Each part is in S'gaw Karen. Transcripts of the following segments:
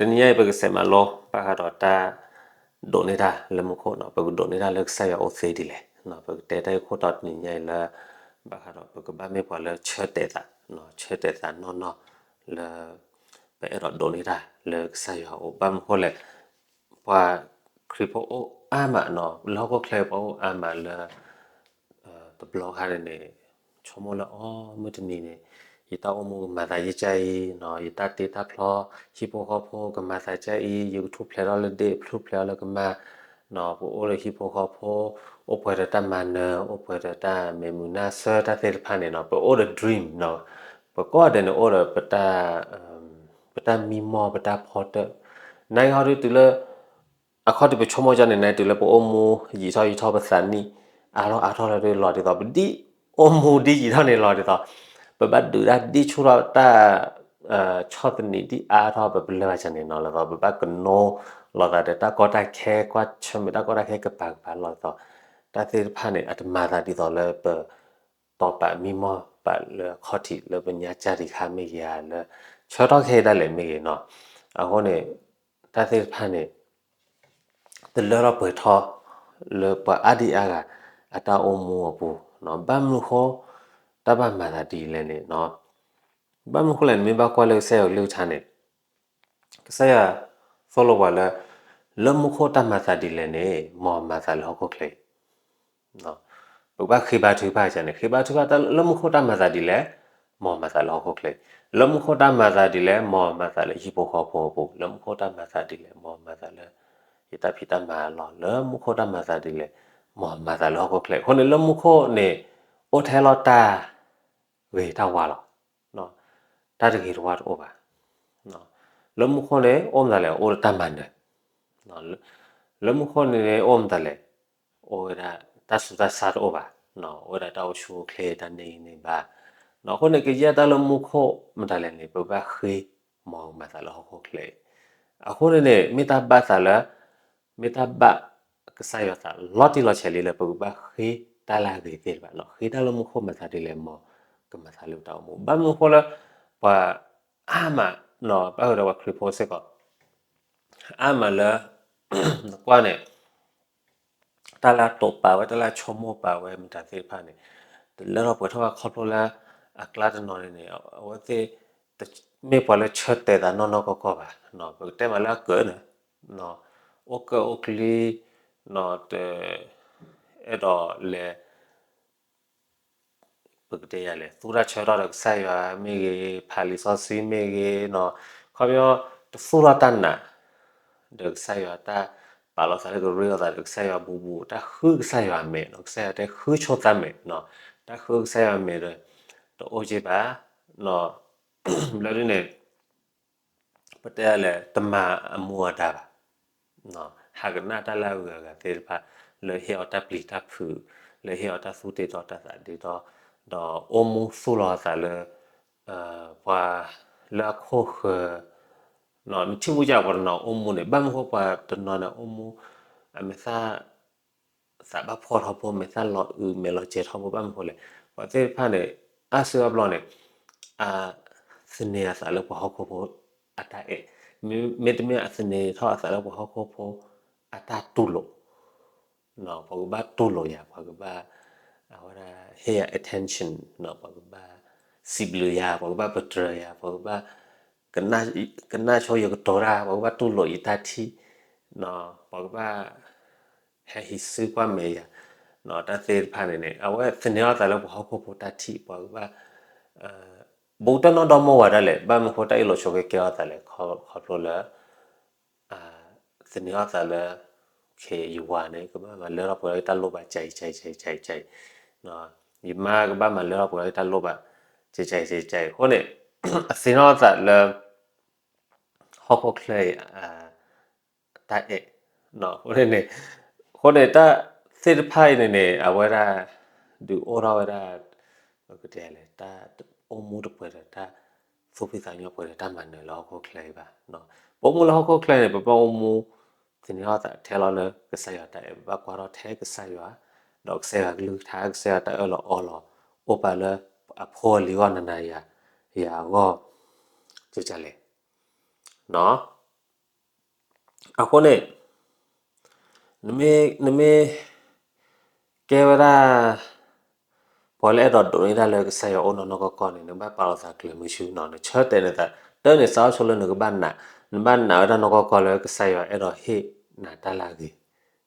တနံၤညါအံၤ ပကစးမၤလိ ဘၣ်ဃးဒီးတၢ်ဒိးန့ၢ်တၢ်လၢမူခိၣ်နီၤ, ပကဒိးန့ၢ်တၢ်လၢကစၢ်ယွၤအိၣ်သ့ဒ်လဲၣ်. ပကတဲတၢ်ဂ့ၢ်ခိၣ်တီတနံၤညါအံၤလၢ ဘၣ်ဃးဒီးပကဘၣ်မ့ၢ်ပှၤလၢဆၢတဲာ်သး, ဆၢတဲာ်သးနီၢ်နီၢ်လၢ ပအဲၣ်ဒိးဒိးန့ၢ်တၢ်လၢကစၢ်ယွၤအအိၣ်. ဘၣ်မနုၤဃိလဲၣ်, ပှၤခရံာ်ဖိအိၣ်အါမးနီၤ, လၢဟီၣ်ခိၣ်ချၢပှၤအိၣ်အါမးလၢ တဘျီခါန့ၣ်န့ၣ် ဆိကမိၣ်လၢအီၤ မုၢ်တနံၤန့ၣ် ယတၢ်အိၣ်မူကမၤသးယကၢ်အံၤနီၤ, ယတၢ်တ့တၢ်ဖျီ ဟံၣ်ဖိဃီဖိကမၤသးကၢ်အံၤ, ယကထူၣ်ဖျဲးထီၣ်လၢဒ့ၣ် ထူၣ်ဖျဲးထီၣ်လၢကမၢ်နီၤ, ပအိၣ်ဒီးဟံၣ်ဖိဃီဖိ အိၣ်ပှဲၤဒီးတၢ်မၤနၢၤ အိၣ်ပှဲၤဒီးတၢ်မဲာ်မုာ်နၢ်ဆၢတၢ်သ့ၣ်တဖၣ်န့ၣ်နီၤ, ပအိၣ်ဒီး dream နီၤ, ပကိးဂၤဒဲးန့ၣ် အိၣ်ဒီး ပတၢ်မံမီၢ် ပတၢ်ဖီတၢၣ်, နာ်က့ဟီဒုးတုၤလၢ အခီၣ်ထံးပဆိကမိၣ်ကၢ်န့ၣ် နတုၤလၢပအိၣ်မူ ယံာ်ထီၣ်ယံာ်ထီၣ် ပသးနံၣ်အါထီၣ်အါထီၣ်လီၤဒုး လီၤဒ်သိး ပဒ်အိၣ်မူဒ်ယံာ်ထီၣ်န့ၣ်လီၤဒ်သိး ပဘၣ်ဒုးတၢ်ဒ်ဆူၣ်ထီၣ်တၢ် ဆီၣ်သနံးဒ်အါထီၣ် ပပလၢၢ်ဘၣ်ကၢ်န့ၣ်နီၤ, လီၤဒ်သိး ပဘၣ်ကနိလိာ်သးဒီးတၢ်ကီတၢ်ခဲ ကွၢ်ဆၢၣ်မဲာ်တၢ်ကီတၢ်ခဲကပၤကပၤလီၤဒ်သိး တၢ်သ့ၣ်တဖၣ်န့ၣ် အတမၤသးဒ်သိးလၢပ တီပာ်မံမီၢ်ပာ်လၢအခီၣ်ထံးလၢပညါကၢ်ဒံးခါမ့ၢ်ဂ့ၤဧါ လၢဆၢထီၣ်ခဲအံၤဒၣ်လဲာ်မ့ၢ်ဂ့ၤနီၤ, အဃိန့ၣ် တၢ်သ့ၣ်တဖၣ်န့ၣ် တလၢထီၣ်ပှဲၤထီၣ် လၢပှၤအါဒံအါဂၤ အတၢ်အိၣ်မူအပူၤနီၤ, ဘၣ်မနုၤဃိ တၢ်ဘၣ်မၤသးဒ်လဲၣ်န့ၣ်နီၤ, ဘၣ်မနုၤဃိလဲၣ်န့ၣ် မ့ၢ်ဘၣ်ကွၢ်လၢကစၢ်ယွၤကလုၢ်ကထါန့ၣ် ကစၢ်ယွၤသိၣ်လိပှၤလၢ လၢမူခိၣ်တၢ်မၤသးဒ်လဲၣ်န့ၣ် မ်မၤသးလၢဟီၣ်ခိၣ်ချၢအံၤ ပကဘၣ်ဃ့ဘါထုကဖၣ်န့ၣ် ဃ့ဘါထုကဖၣ် လၢမူခိၣ်တၢ်မၤသးဒ်လဲၣ်, မ်မၤသးလၢဟီၣ်ခိၣ်ချၢအံၤ, လၢမူခိၣ်တၢ်မၤသးဒ်လဲၣ်, မ်မၤသးလၢဟံၣ်ဖိဃီဖိအပူၤ, လၢမူခိၣ်တၢ်မၤသးဒ်လဲၣ်, မ်မၤသးလၢ ယတၢ်ဖံးတၢ်မၤအလီၢ်, လၢမူခိၣ်တၢ်မၤသးဒ်လဲၣ်, မ်မၤသးလၢဟီၣ်ခိၣ်ချၢအံၤ, အဃိန့ၣ် လၢမူခိၣ်န့ၣ် အိၣ်ထဲလီၤတၢ်ဂ့ၤတၢ်ဝါလီၤ. တၢ်တဂ့ၤတဝါတအိၣ်ဘၣ်. လၢမူခိၣ်န့ၣ် အိၣ်မတၤလဲၣ် အိၣ်ဒီးတၢ်မၤနၢၤ, လၢမူခိၣ်န့ၣ် အိၣ်မတၤလဲၣ်, အိၣ်ဝဲဒၣ်တၢ်ဆူးတၢ်ဆါတအိၣ်ဘၣ်, အိၣ်ဝဲဒၣ်တၢ်အိၣ်ဆူၣ်အိၣ်ချ့ တၢ်န့ၢ်ဂံၢ်န့ၢ်ဘါ, အဃိန့ၣ် ကယဲၢ်တၢ်လၢမူခိၣ်မတၤလဲၣ်န့ၣ် ပဘၣ်ဃ့ မ်မၤသးလၢဟီၣ်ခိၣ်ချၢအံၤ, အဃိန့ၣ်န့ၣ် မ့ၢ်တၢ်ဘၣ်သးလၢ မ့ၢ်တၢ်ဘၣ်ကစၢ်ယွၤသးလီၤတံၢ်လီၤဆဲးလံလၢ ပကဘၣ်ဃ့တၢ်လၢအဂ့ၤသ့ၣ်တဖၣ်, ဃ့တၢ်လၢမူခိၣ်မၤသးဒ်လဲၣ် မ်ကမၤသးလၢပတၢ်အိၣ်မူ, ဘၣ်မနုၤဃိလၢ ပှၤအါမး ဘၣ်ဃးဒီးပှၤခရံာ်ဖိစ့ၢ်ကီး အါမးလၢ နကွၢ်န့ၣ် တၢ်လၢအတိာ်ပာ်ဝဲ တၢ်လၢအဆိကမိၣ်ပာ်ဝဲမတၤသ့ၣ်တဖၣ်န့ၣ် တလၢထီၣ်ပှဲၤထီၣ်ဘၣ်ခီဖျိလၢ အကျါတနီၤန့ၣ်န့ၣ် အဝဲသ့ၣ် မ့ၢ်ပှၤလၢဆၢတဲာ်သးနီၢ်နီၢ်ကီၢ်ကီၢ်ဘၣ်, ပကတဲမးလၢအကၢၣ်န့ၣ် အိၣ်ကၢၣ်အိၣ်ကျံ တ အဲၣ်ဒိးလဲၤ ပကတဲယၤလဲၣ် သူၣ်တၢ်ဆၢထီၣ်ဒီးကစၢ်ယွၤမ့ၢ်ဂ့ၤ, ဖးလံာ်စီဆှံမ့ၢ်ဂ့ၤ, ခီပညီ တသူၣ်ထီၣ်တၢ်နာ် ဒီးကစၢ်ယွၤ တၢ်ပာ်လီၤသးလၢကရ့လိာ်သးဒီးကစၢ်ယွၤဘူးဘူး, တၢ်ဃုကစၢ်ယွၤအမဲာ်, ကစၢ်ယွၤတဲဃုဆိသးမဲာ်, တၢ်ဃုကစၢ်ယွၤအမဲာ်ဒီး တအိၣ်က့ဘၣ်, ဘျီဒ်န့ၣ် ပတဲလဲၣ် တမၤအမူအဒါဘၣ်, ဟးကနၣ်တၢ်လၢအဂုၤအဂၤသ့ၣ်တဖၣ် လၢဟ့ၣ်အီၤတၢ်ပျံၤတၢ်ဖုး, လၢဟ့ၣ်အီၤတၢ်သူၣ်တ့ၢ်ဒီးတၢ်သးဒ့ဒီး, ဒီးအိၣ်မူသူၣ်လီၤအသးလၢ ပှၤလၢအခိၣ်ဃၢၤ, နထံၣ်မူယၢ်ပှၤတနီၤအိၣ်မူန့ၣ် ဘၣ်မနုၤဃိပှၤတနီၤန့ၣ်အိၣ်မူ အမဲာ်သၣ် သးဘၣ်ဖှီၣ်ထီဘိ မဲာ်သၣ်လီၤအုး မဲာ်လီၤစဲၤထီဘိ ဘၣ်မနုၤဃိလဲၣ်, ပှၤသ့ၣ်တဖၣ်န့ၣ် အါစုအါဘျီန့ၣ် အသန့ၤအသးလၢပှၤဟီၣ်ခိၣ်ဖိအတၢ်အဲၣ်, မ့တမ့ၢ်အသန့ၤထီၣ်အသးလၢပှၤဟီၣ်ခိၣ်ဖိအတၢ်တူၢ်လိာ်, ပှၤကဘၣ်တူၢ်လိာ်ယၤ ပှၤကဘၣ် အဝဲဒၣ် ဟ့ၣ်ယၤ attention, ပှၤကဘၣ်စံးဘျုးယၤ ပှၤကဘၣ်ပတြၢၤယၤ ပှၤကဘၣ် ကနၣ်ဆိယကတိၤတၢ် ပှၤကဘၣ်တူၢ်လိာ်ယတၢ်ထံၣ်, ပှၤကဘၣ် ဟဲဟံးစုကွၢ်မဲာ်ယၤ, တၢ်သ့ၣ်တဖၣ်န့ၣ်န့ၣ် အဝဲသန့ၤအီၤသးလၢပှၤဟီၣ်ခိၣ်ဖိတၢ်ထံၣ် ပှၤကဘၣ် ဘူးတၢ်နီၢ်ဒီမါဝၤဒၣ်လဲာ် ဘၣ်မနုၤဃိတၢ်အ့ၣ်လိာ်ဆိးက့ကဲထီၣ်သးလဲၣ် ခီဖျိလၢ သန့ၤအီၤသးလၢ ခ့ယဝၤန့ၣ် ကဘၣ်မၤလၢထီၣ်ပှဲၤထီၣ်တၢ်လိၣ်ဘၣ် ကၠံကၠံကၠံကၠံ, ယမါကဘၣ်မၤလၢထီၣ်ပှဲၤထီၣ်တၢ်လိၣ်ဘၣ် ကၠံကၠံကၠံကၠံ, အဃိန့ၣ် အသန့ၤအီၤသးလၢ ဟီၣ်ခိၣ်ချၢအံၤ တၢ်အဲၣ်, အဃိန့ၣ် အဃိန့ၣ် တၢ်သ့ၣ်တဖၣ်အံၤန့ၣ်န့ၣ် အဝဲဒၣ် ဒုးအိၣ်ထီၣ်ဝဲဒၣ် ပကတဲလဲၣ် တၢ်အိၣ်မူတပှဲၤဒီးတၢ်သူၣ်ဖှံသးညီပှဲၤဒီးတၢ်မၤနၢၤလၢဟီၣ်ခိၣ်ချၢအံၤဘၣ်. ပအိၣ်မူလၢဟီၣ်ခိၣ်ချၢန့ၣ် ပဘၣ်အိၣ်မူ သန့ၤအီၤသးထဲလီၤလၢကစၢ်ယွၤတၢ်အဲၣ် ပဘၣ်ကွၢ်ထီၣ်ထဲကစၢ်ယွၤ, ဒီးကစၢ်ယွၤကလုၢ်ကထါ ကစၢ်ယွၤတၢ်အၢၣ်လီၤအီလီၤ အိၣ်ပာ်လၢအဖိအလံၤအဂီၢ် နၤနၤယၤယၤအဂီၢ် ကကလဲၣ် အဃိန့ၣ် နမ့ၢ် နမ့ၢ်ကဲဝဲဒၣ် ပှၤလၢအဲၣ်ဒိးဒိးန့ၢ်တၢ်လၢကစၢ်ယွၤအိၣ်နီၢ်နီၢ်ကီၢ်ကီၢ်န့ၣ် နကဘၣ်ပာ်လီၤသးကျၢၤမုဆူနီၤ, နဆၢတဲာ်နသး တၢ်န့ၣ် စးထီၣ်ဆိလၢနကဘၣ်နာ်, နဘၣ်နာ်ဝဲဒၣ်နီၢ်ကီၢ်ကီၢ်လၢကစၢ်ယွၤအဲၣ်ဒိးဟ့ၣ်နၤတၢ်လၢအဂ့ၤ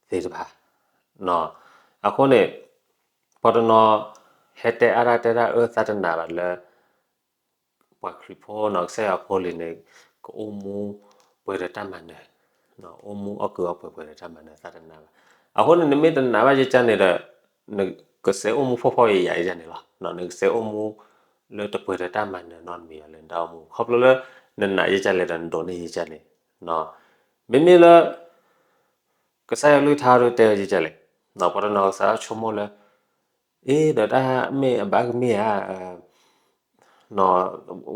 သ့ၣ်တဖၣ်. အဃိန့ၣ် ပှၤတနီၤ ဟဲတဲအါတၢ်တဲတၢ်အၢသးတနာ်ဘၣ်လၢ ပှၤခရံာ်ဖိနီၤ ကစၢ်ယွၤဖိလံၤန့ၣ် ကအိၣ်မူပှဲၤဒီးတၢ်မၤနၢၤ, အိၣ်မူအီၣ်ကုာ်အီပှဲၤပှဲၤဒီးတၢ်မၤနၢၤသးတနာ်ဘၣ်. အဃိန့ၣ် နမ့ၢ်တနာ်ဘၣ်ယကန့ၣ်ဒီး နကစဲးအိၣ်မူဖှီၣ်ဖှီၣ်ယာ်ယာ်ယကန့ၣ်လီၤ. နကစဲးအိၣ်မူလၢတပှဲၤဒီးတၢ်မၤနၢၤနီတမံၤဘၣ်လၢနတၢ်အိၣ်မူ ခီဖျိလၢ နနာ်ယကလဲၣ်ဒီးနဒိးန့ၢ်ယကန့ၣ် မ့မ့ၢ်လၢ ကစၢ်ယွၤကလုၢ်ကထါဒ်တဲဝဲယကလဲၣ်, ပှၤတနီၤကစးထီၣ်ဆိကမိၣ်လၢ အ့ ဒီးတၢ်မ့ၢ်အဘၣ်ကမ့ၢ်ဧါ,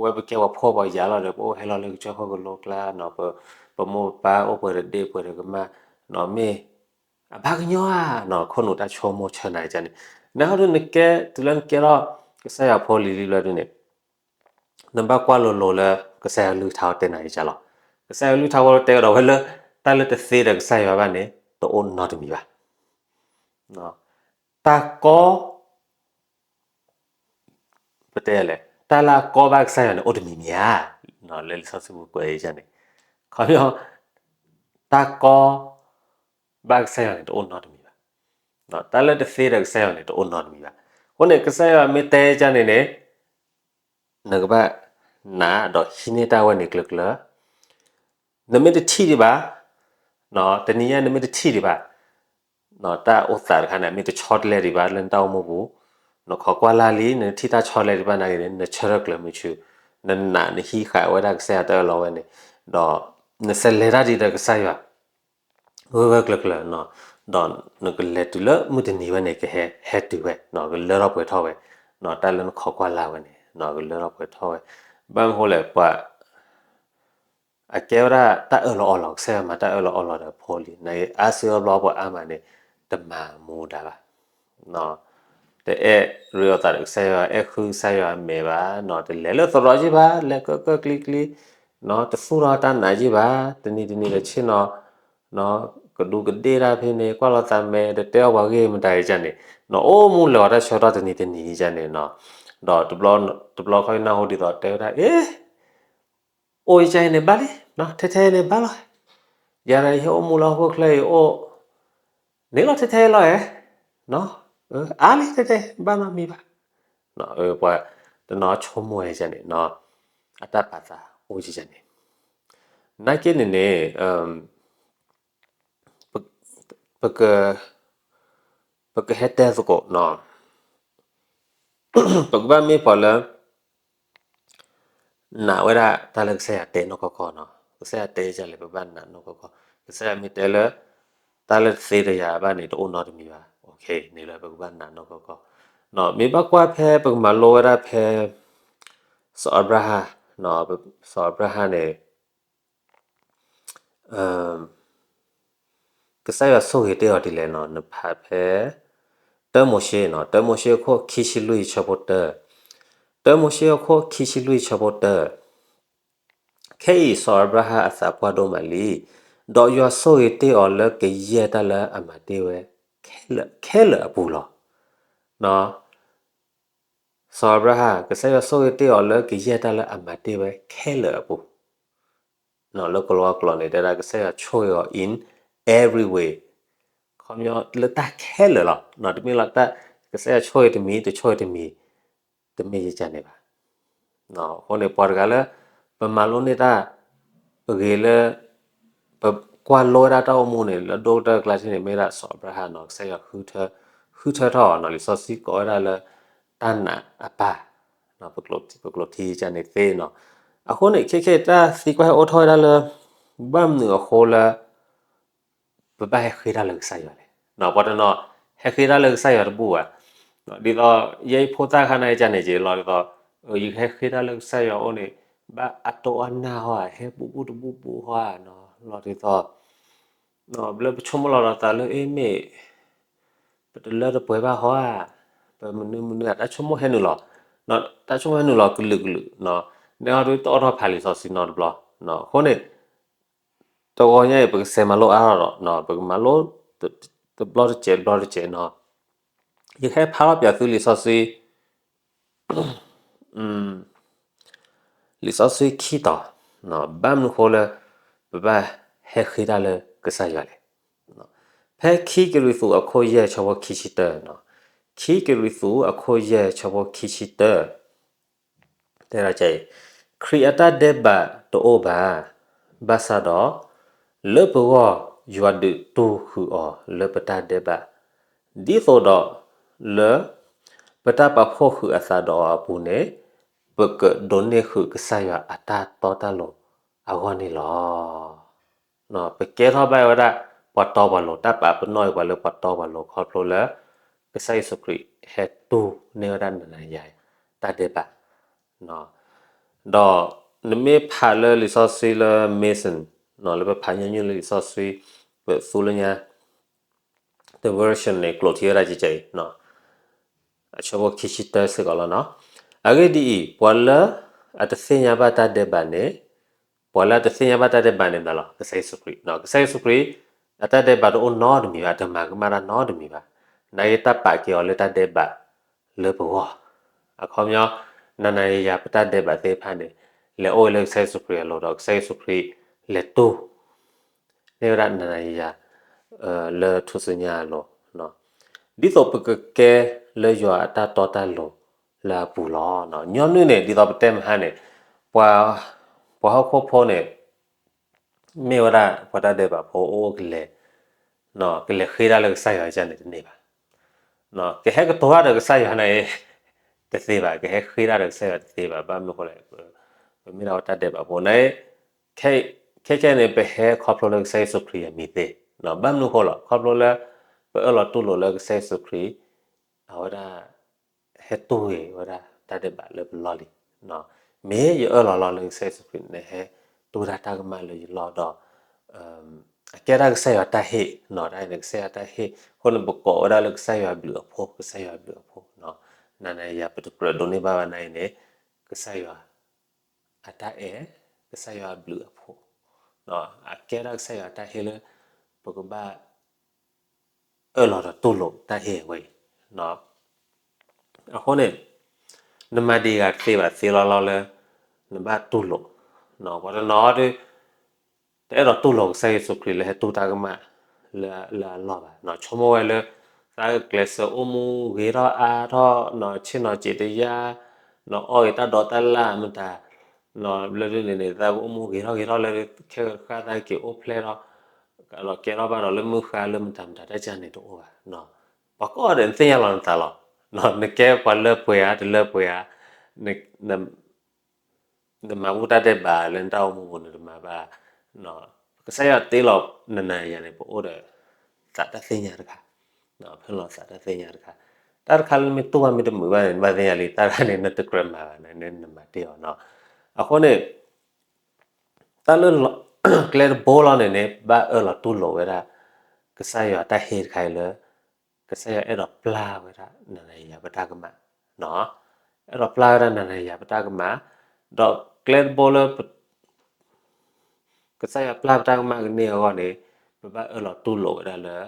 ဝဲပကဲပှၤဖှီၣ်ပှၤယာ်လီၤဒီး ပအိၣ်ဟဲလီၤလၢကစၢၢ်ခိၣ်ကလိကျါနီၤ, ပမိၢ်ပပၢ်အိၣ်ပှဲၤဒီးဒ့ၣ်ပှဲၤဒီးကမၢ်နီၤ, မ့ၢ်အဘၣ်ကညီဧါနီၤ, ခိၣ်နူာ်တၢ်ဆိကမိၣ်ဆၢနၤယကန့ၣ်, နဟီဒုးနကဲ တုၤလၢနကဲထီၣ် ကစၢ်ယွၤဖိလံၤလံဘျီဒုးန့ၣ် နဘၣ်ကွၢ်လိၤလိၤလၢ ကစၢ်ယွၤကလုၢ်ကထါအိၣ်တဲနၤယကလီၤ. ကစၢ်ယွၤကလုၢ်ကထါအိၣ်တဲကဒီးဝဲလၢ တၢ်လၢတသ့ဒီးကစၢ်ယွၤဘၣ်န့ၣ် တအိၣ်နီတမံၤဘၣ်. တၢ်ကီ ပတဲလဲၣ်, တၢ်လၢအကီဘၣ်ကစၢ်ယွၤန့ၣ် အိၣ်တမံၤမံၤဧါ, လၢလံာ်စီဆှံပူၤကွဲးယကန့ၣ်, ခီပညီ တၢ်ကီ ဘၣ်ကစၢ်ယွၤန့ၣ် တအိၣ်နီတမံၤဘၣ်. တၢ်လၢတသ့ဒီးကစၢ်ယွၤန့ၣ် တအိၣ်နီတမံၤဘၣ်. အဃိန့ၣ် ကစၢ်ယွၤမ့ၢ်တဲယကန့ၣ်န့ၣ် နကဘၣ်နာ်ဒီးဟံးန့ၢ်တၢ်ဝဲန့ၣ်ကျၢၤကျၢၤ, နမ့ၢ်တထံၣ်ဒံးဘၣ်, တနံၤညါနမ့ၢ်တထံၣ်ဒံးဘၣ်, တၢ်အိၣ်သးတခါန့ၣ် မ့ၢ်တဆီတလဲဒံးဘၣ်လၢနတၢ်အိၣ်မူပူၤ, နခိးကွၢ်လၢ်လံ နထံၣ်တၢ်ဆီတလဲဒံးဘၣ်နာ်က့န့ၣ် နဆၢထၢၣ်ကျၢၤမုဆူ, နနာ်နဟံးဃာ်ဝဲဒၣ်ကစၢ်ယွၤတၢ်အၢၣ်လီၤဝဲန့ၣ်, ဒီးနစးလဲၤတၢ်ဒ်ဒီးကစၢ်ယွၤ ဂၢၢ်ဂၢၢ်ကျၢၤကျၢၤနီၤ, ဒီးနကလဲၤတုၤလၢမုၢ်တနံၤဝဲန့ၣ် ကဟဲ ဟဲတုၤဝဲနီၤ, ကလၢထီၣ်ပှဲၤထီၣ်ဝဲနီၤ, တၢ်လၢနခိးကွၢ်လၢ်ဝဲန့ၣ်နီၤ ကလၢထီၣ်ပှဲၤထီၣ်ဝဲ, ဘၣ်မနုၤဃိလဲၣ် ပှၤ အကဲဝဲဒၣ်တၢ်အၢၣ်လီၤအီလီၤ ကစၢ်ယွၤမၤတၢ်အၢၣ်လီၤအီလီၤဒီးဖိလံၤ နာ်က့ အါစုအါဘျီပှၤအါမးန့ၣ် တမၤမူဒါဘၣ် တအဲၣ်ရ့အီၤသးဒီးကစၢ်ယွၤ အဲၣ်ဃုကစၢ်ယွၤမဲာ်ဘၣ်နီၤ, တလဲၤလၢသရိာ်က့ဘၣ် လဲၤကၢၢ်ကၢၢ်ကျံကျံနီၤ, တသူၣ်ထီၣ်တၢ်နာ်က့ဘၣ်, တနံၤတနံၤဒီးဆ့ၣ်နီၤ ကဒူးကဒ့ၣ်တၢ်ဖဲန့ၣ် ကွၢ်လီၤသးမဲာ် တတဲအီၣ်ပှၤဂ့ၢ်မတၤအံၤန့ၣ်နီၤ, အိၣ်မူလၢာ်အီၤတၢ်ဆၢကတီၢ်တနံၤတနံၤအံၤန့ၣ်နီၤ, ဒီးတဘျီဃီနၢ်ဟူဒ်သိးတဲဝဲဒၣ် အ့ အိၣ်ယကန့ၣ်ဘၣ်လံ, ထဲထဲန့ၣ်ဘၣ်လီၤ, ယၤဒီးယဟဲအိၣ်မူလၢဟီၣ်ခိၣ်ချၢအံၤအိၣ် န့ၣ်လီၤထဲထဲလီၤဧါ, အါလံထဲထဲ ဘၣ်နီတမံၤဘၣ်, ပှၤတနီၤဆိကမိၣ်ဝဲန့ၣ် အတၢ်ပာ်သးအိၣ်ယကန့ၣ်, နာ်က့န့ၣ်န့ၣ် ပက ပကဟဲတဲသကိးနီၤ, ပကဘၣ်မ့ၢ်ပှၤလၢ နာ်ဝဲဒၣ်တၢ်လၢကစၢ်ယွၤတဲနီၢ်ကီၢ်ကီၢ်နီၤ, ကစၢ်ယွၤတဲယကလဲၣ် ပကဘၣ်နာ်နီၢ်ကီၢ်ကီၢ်, ကစၢ်ယွၤမ့ၢ်တဲလၢ တၢ်လၢတသ့တယၤဘၣ်န့ၣ် တအိၣ်နီတမံၤဘၣ်, န့ၣ်လၢပကဘၣ်နာ်နီၢ်ကီၢ်ကီၢ်, မ့ၢ်ဘၣ်ကွၢ်ဖဲပကမၤလိဝဲဒၣ်ဖဲ စီၤအၤဘြၤဟၣ်, စီၤအၤဘြၤဟၣ်န့ၣ် ကစၢ်ယွၤဆိၣ်ဂ့ၤတ့ၢ်အီၤဒ်လဲၣ်နီၤ, နဖးဖဲ တၢမိၤၡ့နီၤ, တၢမိၤၡ့အခိၣ်ခံဆံလွံၢ်ဆၢဖိတၢ, တၢမိၤၡ့အခိၣ်ခံဆံလွံၢ်ဆၢဖိတၢ, ခဲအံၤစီၤအၤဘြၤဟၣ်အသးပှၢ်ဒိၣ်မးလံ, ဒီးယွၤဆိၣ်ဂ့ၤတ့ၢ်အီၤလၢကယဲၢ်တၢ်လၢအမၤတ့ၢ်ဝဲခဲလၢာ်အပူၤလီၤ. စီၤအၤဘြၤဟၣ် ကစၢ်ယွၤဆိၣ်ဂ့ၤတ့ၢ်အီၤလၢကယဲၢ်တၢ်လၢအမၤတ့ၢ်ဝဲခဲလၢာ်အပူၤ, လၢကလီကလီန့ၣ် တဲဒၣ်ကစၢ်ယွၤဆိၣ်ဂ့ၤအီၤ in every way, ခီပညီလၢတၢ်ခဲလၢာ်လီၤ. တမ့ၢ်လၢ ကစၢ်ယွၤဆိၣ်ဂ့ၤတမံၤ တဆိၣ်ဂ့ၤတမံၤ တမ့ၢ်ယကန့ၣ်ဘၣ်. အဃိန့ၣ် ပှၤတဂၤလၢ ပမၤလိန့ၢ်တၢ် ပဂ့ၤလၢ ပကွၢ်လိဝဲဒၣ်တၢ်အိၣ်မူန့ၣ် လၢဒိၣ်ကတၢၢ်ကျါထံၣ်န့ၣ် မ့ၢ်ဒၣ်စီၤအၤဘြၤဟၣ်နီၤ, ကစၢ်ယွၤ ဃုထၢထီၣ်အီၤနီၤ, လံာ်စီဆှံကိးဝဲဒၣ်လၢ တၢ်နာ်အပၢ်, ပကျိာ်ထံယကန့ၣ်သ့နီၤ. အဃိန့ၣ် ခဲခဲတၢ်သံကွၢ်ဟဲအိၣ်ထီၣ်ဝဲဒၣ်လၢ ဘၣ်မနုၤအဃိလၢ ပဘၣ်ဟဲဃ့တၢ်လၢကစၢ်ယွၤလဲၣ်. ပှၤတနီၤ ဟဲဃ့တၢ်လၢကစၢ်ယွၤတဘူၣ်ဘၣ်. ဒ်သိး ယဲယဖိသၣ်ခါန့ၣ်ကန့ၣ်က့ၤလီၤဒ်သိး ယကဟဲဃ့တၢ်လၢကစၢ်ယွၤအိၣ်န့ၣ် ဘၣ်အတိၢ်အနၢ်ဟီဧါ, ဟဲဘူးဘူးတဘူးဘူးဟီဧါနီၤ, လီၤဒ်သိး လၢပဆိကမိၣ်လီၤဒီးသးလၢအ့မ့ၢ် ပတလၢတပှဲၤဘၣ်ဟီဧါ, ပမနုၤမနုၤဧါ, တၢ်ဆိကမိၣ်ဟဲနုာ်လီၤ, တၢ်ဆိကမိၣ်ဟဲနုာ်လီၤကလုာ်ကလုာ်, နဲဒုးတအိးထီၣ်ဖးလံာ်စီဆှံနီတဘျီ. အဃိန့ၣ် တဂီၤညါအံၤ ပကစးမၤလိအါထီၣ်ဒီး ပကမၤလိ တဘျီတစဲးတဘျီတစဲးနီၤ. ယကဟဲဖးထီၣ်ပၠးသုလံာ်စီဆှံ လံာ်စီဆှံခံတီၤ, ဘၣ်မနုၤဃိလၢ ပဘၣ်ဟဲဃ့တၢ်လၢကစၢ်ယွၤလဲၣ်. ဖဲခံကရံၣ်သူးအခိၣ်ယဲၢ်ဆၢဖိခံဆံတၢ, ခံကရံၣ်သူးအခိၣ်ယဲၢ်ဆၢဖိခံဆံတၢ တဲဒ်အံၤ, ခရံာ်အတၢ်ဒဲးဘးတအိၣ်ဘၣ်, ဘၣ်ဆၣ်ဒီး လၢပဂီၢ်ယွၤဒုးတူၢ်ဃုာ်အီၤလၢပတၢ်ဒဲးဘး, ဒ်သိးဒီး လၢ ပတၢ်ပာ်ဖှိၣ်ဃုာ်အသးဒီးအီၤအပူၤန့ၣ် ပကဒိးန့ၢ်ဃုာ်ကစၢ်ယွၤအတၢ်တီတၢ်လိၤအဂီၢ်န့ၣ်လီၤ. ပကဲထီၣ်ဘၣ်ဝဲဒၣ် ပှၤတီပှၤလိၤ, တၢ်ပာ်ပနီၣ်အံၤပှၤလၢပှၤတီပှၤလိၤ ခီဖျိလၢ ကစၢ်ယ့ၣ်ၡူးခရံာ်ဟဲတူၢ်န့ၢ်ဝဲဒၣ်နၤနၤယၤယၤ တၢ်ဒဲးဘး ဒီးနမ့ၢ်ဖးလၢလံာ်စီဆှံလၢ Mason လၢပဖးညီနုၢ်လၢလံာ်စီဆှံ ပသူလၢညါ the version န့ၣ် ကျိာ်ထံဝဲဒၣ်ကကဲအံၤ အဆၢဖိခံဆံတၢစ့ၢ်ကီးလီၤနီၤ. အဂ့ၢ်ဒ်အံၤ, ပှၤလၢအတသ့ၣ်ညါဘၣ်တၢ်ဒဲးဘးန့ၣ်, ပှၤလၢအတသ့ၣ်ညါဘၣ်တၢ်ဒဲးဘးန့ၣ်မနုၤလဲၣ်, ကစၢ်ယ့ၣ်ၡူးခရံာ်, ကစၢ်ယ့ၣ်ၡူးခရံာ် အတၢ်ဒဲးဘးတအိၣ်နီတမံၤဘၣ်, အတမၤကမၣ်တၢ်နီတမံၤဘၣ်. နာ်က့တၢ်ပာ်က့ၤအီၤလၢတၢ်ဒဲးဘးလၢပဂီၢ်, အခီပညီ နၤနၤယၤယၤပတၢ်ဒဲးဘးသ့ၣ်တဖၣ်န့ၣ် လဲၤအိၣ်ဝဲလၢကစၢ်ယ့ၣ်ၡူးခရံာ်အလိၤဒီး ကစၢ်ယ့ၣ်ၡူးခရံာ်လဲၤတူၢ် န့ၢ်ဝဲဒၣ်နၤနၤယၤယၤ လၢထူၣ်စုညါအလိၤ, ဒ်သိးပကကဲလၢယွၤအတၢ်တီတၢ်လိၤလၢအပူၤလီၤ. ညီနုၢ်န့ၣ် ဒ်သိးပတဲမဟါန့ၣ် ပှၤဟီၣ်ခိၣ်ဖိန့ၣ် မ့ၢ်ဝဲဒၣ်ပှၤတၢ်ဒဲးဘးဖိအိၣ်ကလဲၤ, ကလဲၤဃ့တၢ်လၢကစၢ်ယွၤကန့ၣ်တန့ၢ်ဘၣ်. ကဟဲကတိၤတၢ်ဒီးကစၢ်ယွၤန့ၣ် တသ့ဘၣ်, ကဟဲဃ့တၢ်ဒီးကစၢ်ယွၤတသ့ဘၣ်. ဘၣ်မနုၤဃိလဲၣ်, ပမ့ၢ်ဒၣ်ဝဲတၢ်ဒဲးဘးဖိန့ၣ် ခဲခဲန့ၣ် ပဟဲခီဖျိလၢကစၢ်ယ့ၣ်ၡူးခရံာ်အမံၤသ့. ဘၣ်မနုၤဃိလဲၣ်, ခီဖျိလၢ ပအၢၣ်လီၤတူၢ်လိာ်လၢကစၢ်ယ့ၣ်ၡူးခရံာ် အဝဲဒၣ် ဟဲတူၢ်ဂ့ၤဝဲဒၣ်တၢ်ဒဲးဘးလၢပလီၢ်လံၤ. မ့ၢ်ယအၢၣ်လီၤလီၤလၢကစၢ်ယ့ၣ်ၡူးခရံာ်န့ၣ် ဟဲတူၢ်တၢ်တၢ်ကမၣ်လၢယလီၢ်ဒီး အကဲဒၣ်ကစၢ်ယွၤတၢ်ဟ့ၣ်, တၢ်န့ၣ် ကစၢ်ယွၤတၢ်ဟ့ၣ်အဃိန့ၣ် ပကိးဝဲဒၣ်လၢကစၢ်ယွၤအဘျုးအဖှိၣ်, ကစၢ်ယွၤအဘျုးအဖှိၣ်. နၤနၤယၤယၤ ပတကြၢးဒိးန့ၢ်ဘၣ်ဘၣ်နာ်အံၤန့ၣ် ကစၢ်ယွၤအတၢ်အဲၣ်, ကစၢ်ယွၤအဘျုးအဖှိၣ်, အကဲဒၣ်ကစၢ်ယွၤအတၢ်ဟ့ၣ်လၢ ပကဘၣ် အၢၣ်လီၤဒီးတူၢ်လိာ်တၢ်ဟ့ၣ်ဝဲအံၤ. အဃိန့ၣ် နမၤဒံးဂၤတသ့ဘၣ်, သ့လီၤလီၤလၢ နဘၣ်တူၢ်လိာ်. ပှၤတနီၤဒီး တအဲၣ်ဒိးတူၢ်လိာ်ကစၢ်ယ့ၣ်ၡူးခရံာ်လၢဟဲတူၢ်တၢ်ကမၣ်လၢအလီၢ်ဘၣ်. ဆိကမိၣ်ဝဲလၢ သးကျဲးစၢးအိၣ်မူဂ့ၤထီၣ်အါထီၣ်, ဆ့ၣ်နီၤစံးတယါ, အီၣ်ဂ့ၤတၢ်ဒိးတၢ်လၢ်မတၤ, လၢဒ်န့ၣ်န့ၣ် သးကအိၣ်မူဂ့ၤထီၣ်ဂ့ၤထီၣ်လၢ ခဲကခါသးက့ၤအိၣ်ဖျဲၣ်ထီၣ် ဒီးကဲထီၣ်ဘၣ်ဒီးလၢမုၢ်ဃါလၢမတၤမတၤတၢ်ကန့ၣ်တအိၣ်ဘၣ်. ပှၤကိးဂၤဒဲးနသ့ၣ်ညါလီၤနသးလီၤ. နကဲပှၤလၢပှဲၤဧါ တလၢပှဲၤဧါ, နမၤဘူၣ်တၢ်ဒဲးဘးလၢနတၢ်အိၣ်မူပူၤန့ၣ်တမၤဘၣ်. ကစၢ်ယွၤတ့လီၤနၤနၤယၤန့ၣ် ပအိၣ်ဒီး သးတၢ်သ့ၣ်ညါတခါ, ဖဲလီၤသးတၢ်သ့ၣ်ညါတခါ, တၢ်တခါလၢနမ့ၢ်တူၢ်ဘၣ်မ့ၢ်တမုာ်ဘၣ်န့ၣ် နဘၣ်သ့ၣ်ညါလံ တၢ်တခါန့ၣ် နတကြၢးမၤဘၣ်န့ၣ် နမၤတ့ၢ်အီၤနီၤ. အဃိန့ၣ် တၢ်လၢ ကျဲတဘိလီၤန့ၣ်န့ၣ် ဘၣ်အၢၣ်လီၤတူၢ်လိာ်ဝဲဒၣ် ကစၢ်ယွၤတၢ်ဟ့ၣ်တခါအံၤလၢ ကစၢ်ယွၤအဲၣ်ဒိးပျၢ်ဝဲဒၣ်နၤနၤယၤယၤပတၢ်ကမၣ်, အဲၣ်ဒိးပျၢ်ဝဲဒၣ်နၤနၤယၤပတၢ်ကမၣ်, ဒီးကျဲတဘိလၢ ကစၢ်ယွၤပျၢ်ပတၢ်ကမၣ်ကန့ၢ်အဂီၢ်န့ၣ် ပဘၣ်အၢၣ်လီၤတူၢ်လိာ်ဝဲဒၣ်လၢ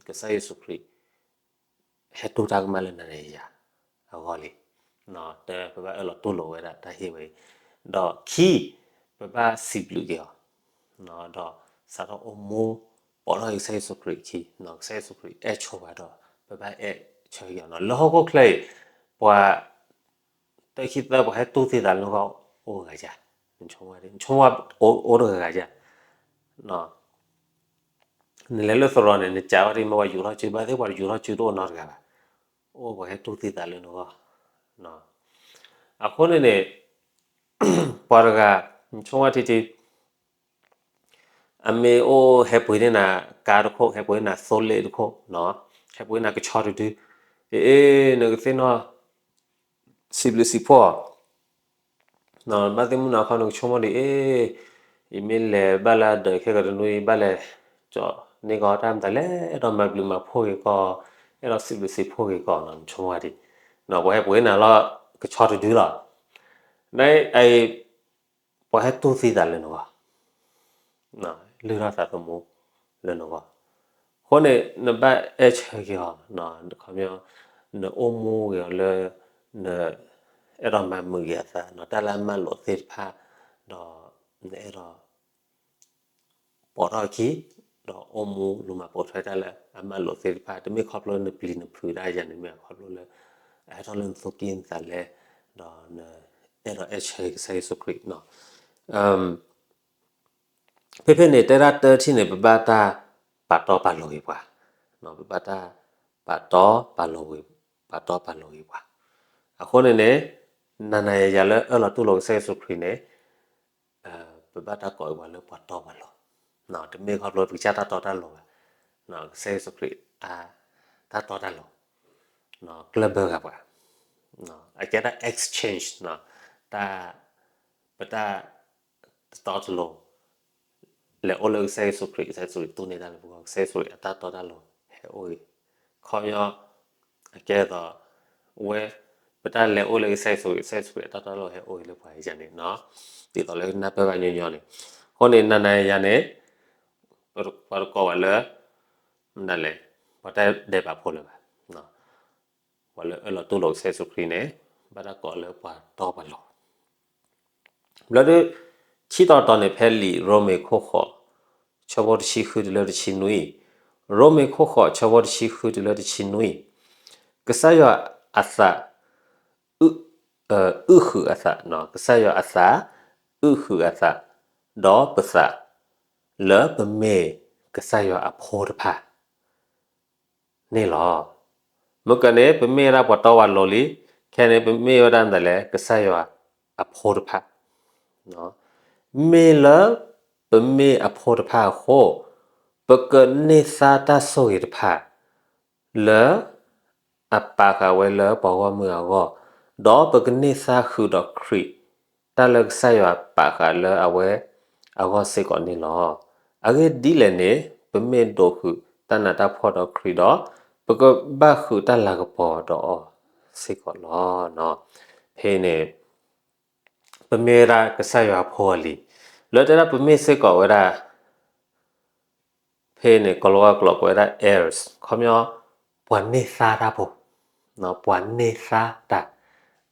ကစၢ်ယ့ၣ်ၡူးခရံာ် ဟဲတူၢ်တၢ်ကမၣ်လၢနၤနၤယၤယၤအဂီၢ်လံ. ပဘၣ်အၢၣ်လီၤတူၢ်လိာ်ဝဲဒၣ်တၢ်ဟ့ၣ်ဝဲအံၤ, ဒီးခံ ပဘၣ်စံးဘျုးက့ၤအီၤ, ဒီးစးထီၣ်အိၣ်မူ ပိာ်ထီၣ်က့ၤကစၢ်ယ့ၣ်ၡူးခရံာ်အခံ, ကစၢ်ယ့ၣ်ၡူးခရံာ်အဲၣ်ဆိပှၤဒီး ပဘၣ်အဲၣ်ဆၢက့ၤအီၤနီၤ. လၢဟီၣ်ခိၣ်ချၢအံၤ ပှၤ တခံသၢ ပှၤဟဲတူၢ်သံသးလၢနဂီၢ်အိၣ်ဂၤဧါ, နဆိကမိၣ် နဆိကမိၣ်အိၣ်တဂၤဧါ. နလဲၤလၢသရိာ်န့ၣ် နစံးဝဲဒၣ်မ့ၢ်ပှၤယူာ်ထီၣ်စု ဘၣ်သ့ၣ်ပှၤယူာ်ထီၣ်စုတအိၣ်နီတဂၤဘၣ်, အိၣ်ပှၤဟဲတူၢ်သံသးလၢနဂီၢ်. အဃိန့ၣ်န့ၣ် ပှၤတဂၤ နဆိကမိၣ်ထံထံ အမ့ၢ်အိၣ်ဟဲပှ့ၤန့ၢ်နၤကါတခိၣ်, ဟဲပှ့ၤန့ၢ်နၤသိလ့ၣ်တခိၣ်, ဟဲပှ့ၤန့ၢ်နၤကဆီတဒု, အ့ နကသ့ၣ်နီၣ် စံးဘျုးစံးဖှိၣ်အီၤ, ဘၣ်သ့ၣ်မုၢ်နၤခီ နကဆိကမိၣ်ဒ်အံၤ, ယမ့ၢ်လဲၤဘၣ်လၢအဒၢးခဲကတနွံ ဘၣ်လဲၤကၠီန့ၢ်ကီးတၢ်မတၤလဲၣ်, အဲၣ်ဒိးမၤဘျုးမၤဖှိၣ်က့ၤကီး, အဲၣ်ဒိးစံးဘျုးစံးဖှိၣ်က့ၤကီးနီၤ, နဆိကမိၣ်ဒ်, ပှၤဟဲပှ့ၤန့ၢ်နၤလီၤ ကဆီတဒုလီၤ. နအံၤ ပှၤဟဲတူၢ်သံသးလၢနဂီၢ် လုၢ်ထီၣ်သးသမူလၢနဂီၢ်. အဃိန့ၣ် နဘၣ်အဲၣ်ဆၢက့ၤအီၤ, ခီပညီ နအိၣ်မူက့ၤအီၤလၢ န အဲၣ်ဒိးမၤမုာ်က့ၤအသး တၢ်လၢအမၢလိာ်သ့ၣ်တဖၣ်, ဒီးနအဲၣ်ဒိး ပိာ်ထီၣ်အခံ, ဒီးအိၣ်မူလူၤမၤပိာ်ထွဲတၢ်လၢအမၢလိာ်သ့ၣ်တဖၣ်, တမ့ၢ်ခီဖျိနပျံၤနဖုးတၢ်ယၤန့ၣ် မ့ၢ်ခီဖျိလၢ အဟဲထီၣ်လၢနသူၣ်ကံၢ်နသးလဲ, ဒီးနအဲၣ်ဒိးအဲၣ်ဆၢကစၢ်ယ့ၣ်ၡူးခရံာ်နီၤ. ဖဲဖဲန့ၣ် တဲဒၣ်တထံၣ်န့ၣ် ပဘၣ်တၢ်ပာ်တီပာ်လိၤက့ၤပှၤ, ပဘၣ်တၢ်ပာ်တီပာ်လိၤ, ပာ်တီပာ်လိၤက့ၤပှၤ. အဃိန့ၣ်န့ၣ် နၤနၤယၤယၤလၢအၢၣ်လီၤတူၢ်လိာ်ကစၢ်ယ့ၣ်ၡူးခရံာ်န့ၣ် ပဘၣ်တၢ်ကိးအံၤပှၤလၢပှၤတီပှၤလိၤ, တမ့ၢ်ခီဖျိပကစၢ်တၢ်တီတၢ်လိၤဘၣ်, ကစၢ်ယ့ၣ်ၡူးခရံာ် တၢ်တီတၢ်လိၤ ကျၢၢ်ဘၢဂၤပှၤ, အကဲတၢ် exchange တၢ် ပတၢ်တတီတလိၤ လဲၤအိၣ်လၢကစၢ်ယ့ၣ်ၡူးခရံာ်, ကစၢ်ယ့ၣ်ၡူးခရံာ်တူၢ်န့ၢ်တၢ်လၢပဂီၢ်, ကစၢ်ယ့ၣ်ၡူးခရံာ်အတၢ်တီတၢ်လိၤဟဲအိၣ်ဂ့ၤ, ခီပညီ အကဲသိး ဝဲ ပတၢ်လဲၤအိၣ်လၢကစၢ်ယ့ၣ်ၡူးခရံာ်, ကစၢ်ယ့ၣ်ၡူးခရံာ်အတၢ်တီတၢ်လိၤဟဲအိၣ်ဂ့ၤလၢပှၤယၤန့ၣ်, ဒ်သိးလၢနၢ်ပၢၢ်ဘၣ်ညီညီန့ၣ်, အဃိန့ၣ် နၤနၤယၤန့ၣ် ပှၤတကိးဝဲလၢ မနုၤလဲၣ်, ပှၤတၢ်ဒဲးဘးဖိလၢၤဘၣ်, ပှၤလၢအၢၣ်လီၤတူၢ်လိာ်ကစၢ်ယ့ၣ်ၡူးခရံာ်န့ၣ် ဘၣ်တၢ်ကိးလၢပှၤတီပှၤလိၤ ဘျီဒုး ဆံးတီၤတီၤန့ၣ် ဖဲလံာ်ရိမ့ၤခိၣ်ဃိး ဆၢဖိတဆံဃုတုၤလၢတဆံနွံ, ရိမ့ၤခိၣ်ဃိး ဆၢဖိတဆံဃုတုၤလၢတဆံနွံ, ကစၢ်ယွၤအသး အုၣ်ဃုာ်အသး, ကစၢ်ယွၤအသး အုၣ်ဃုာ်အသး, ဒီးပသး လၢပမ့ၢ်ကစၢ်ယွၤအဖိတဖၣ် န့ၣ်လီၤ. မ့ၢ်ကန့ၣ် ပမ့ၢ်ဝဲဒၣ်ပှၤတီပှၤလိၤလံ, ခဲန့ၣ် ပမ့ၢ်ဝဲဒၣ်မနုၤလဲၣ်, ကစၢ်ယွၤအဖိတဖၣ်, မ့ၢ်လၢပမ့ၢ်အဖိတဖၣ်အဃိ, ပကန့ၢ်သါတၢ်ဆိၣ်ဂ့ၤတဖၣ် လၢအပာ်ဃာ်ဝဲလၢပှၤဂီၢ်မုၢ်အဂီၢ်, ဒီးပကန့ၢ်သါဃုာ်ဒီးခရံာ် တၢ်လၢကစၢ်ယွၤပာ်ဃာ်လၢအဝဲအဂီၢ်စ့ၢ်ကီးန့ၣ်လီၤ. အဂ့ၢ်ဒ်လဲၣ်န့ၣ် ပမ့ၢ်ဒိးဃုာ်တၢ်နးတၢ်ဖှီၣ်ဒီးခရံာ်ဒီး, ပကဘၣ်ဃုာ်တၢ်လၤကပီၤဒီးအီၤစ့ၢ်ကီးလီၤ. ဖဲန့ၣ် ပမ့ၢ်ဝဲဒၣ်ကစၢ်ယွၤအဖိအလံၤ, လၢတဲဒၣ်ပမ့ၢ်စ့ၢ်ကီးဝဲဒၣ် ဖဲန့ၣ် ကိၤလၤဝါကျိာ်ကိးဝဲဒၣ် heirs, ခီပညီ ပှၤန့ၢ်သါတၢ်ဖိ, ပှၤန့ၢ်သါတၢ်,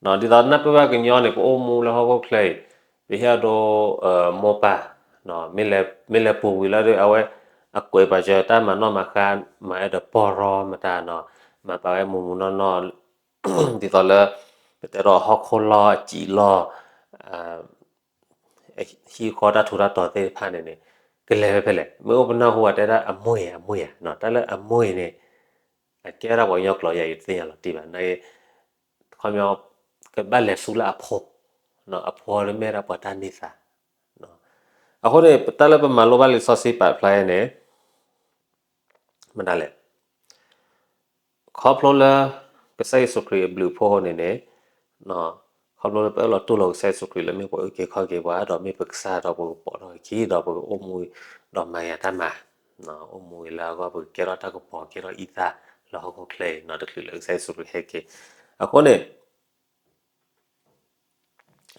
ဒ်သိးနၢ်ပၢၢ်ဘၣ်ကညီန့ၣ် ပအိၣ်မူလၢဟီၣ်ခိၣ်ချၢအံၤ, ပဟ့ၣ်အဒိ မိၢ်ပၢ်, မ့ၢ်လဲၤပူၤကွံာ်လၢဒုး အဝဲ အကွဲးပာ်စၢၤတၢ်မၤနီၣ်မၤဃါ, မၤအဲၣ်ဒိးပီၢ်ရီမတၤနီၤ, မၤပာ်ဝဲမူးမူးနီၢ်နီၢ်, ဒ်သိးလၢ ပတဲဒီးဟီၣ်ခိၣ်လီၢ်အစံာ်လီၢ် ဟံၣ်ဃီတၢ်ထူးတၢ်တီၤသ့ၣ်တဖၣ်န့ၣ်န့ၣ်, ကလဲၤဝဲဖဲလဲၣ်, မ့ၢ်အိၣ်ပနၢ်ဟူဘၣ်တဲဒၣ်အမွေ, အမွေဧါ, တၢ်လၢအမွေန့ၣ် အကဲဝဲဒၣ်ပှၤကညီကျိာ်ယၤ ယတသ့ၣ်ညါလီၤတံၢ်ဘၣ်, နာ်က့ ခီပညီ ကဘၣ်လဲၤဆူလၢအဖိ, အဖိဒ်မ့ၢ်ဒၣ်ပှၤတၢ်န့ၢ်သါ, အဃိန့ၣ် တၢ်လၢပမၤလိဘၣ်လံာ်စီဆှံပာ်ဖျါအံၤန့ၣ် မတၤလဲၣ်, ခီဖျိလၢ ကစၢ်ယ့ၣ်ၡူးခရံာ်အဘျုးအဖှိၣ်အဃိန့ၣ်န့ၣ်, ခီဖျိလၢပအၢၣ်လီၤတူၢ်လိာ်ကစၢ်ယ့ၣ်ၡူးခရံာ်လၢမ့ၢ်ပှၤအုၣ်က့ၤခီၣ်က့ၤပှၤ ဒီးမ့ၢ်ပကစၢ်ဒီးပကပိာ်ထီၣ်အခံ ဒီးပကအိၣ်မူ ဒီးမၤယၤတၢ်မၤ, အိၣ်မူဂ့ၤလၢအဂီၢ် ပကကဲထီၣ်တၢ်ကပီၤ ကဲထီၣ်အံသၣ်လၢဟီၣ်ခိၣ်ချၢအံၤ တချုးလၢကစၢ်ယ့ၣ်ၡူးခရံာ်ဟဲက့ၤ, အဃိန့ၣ်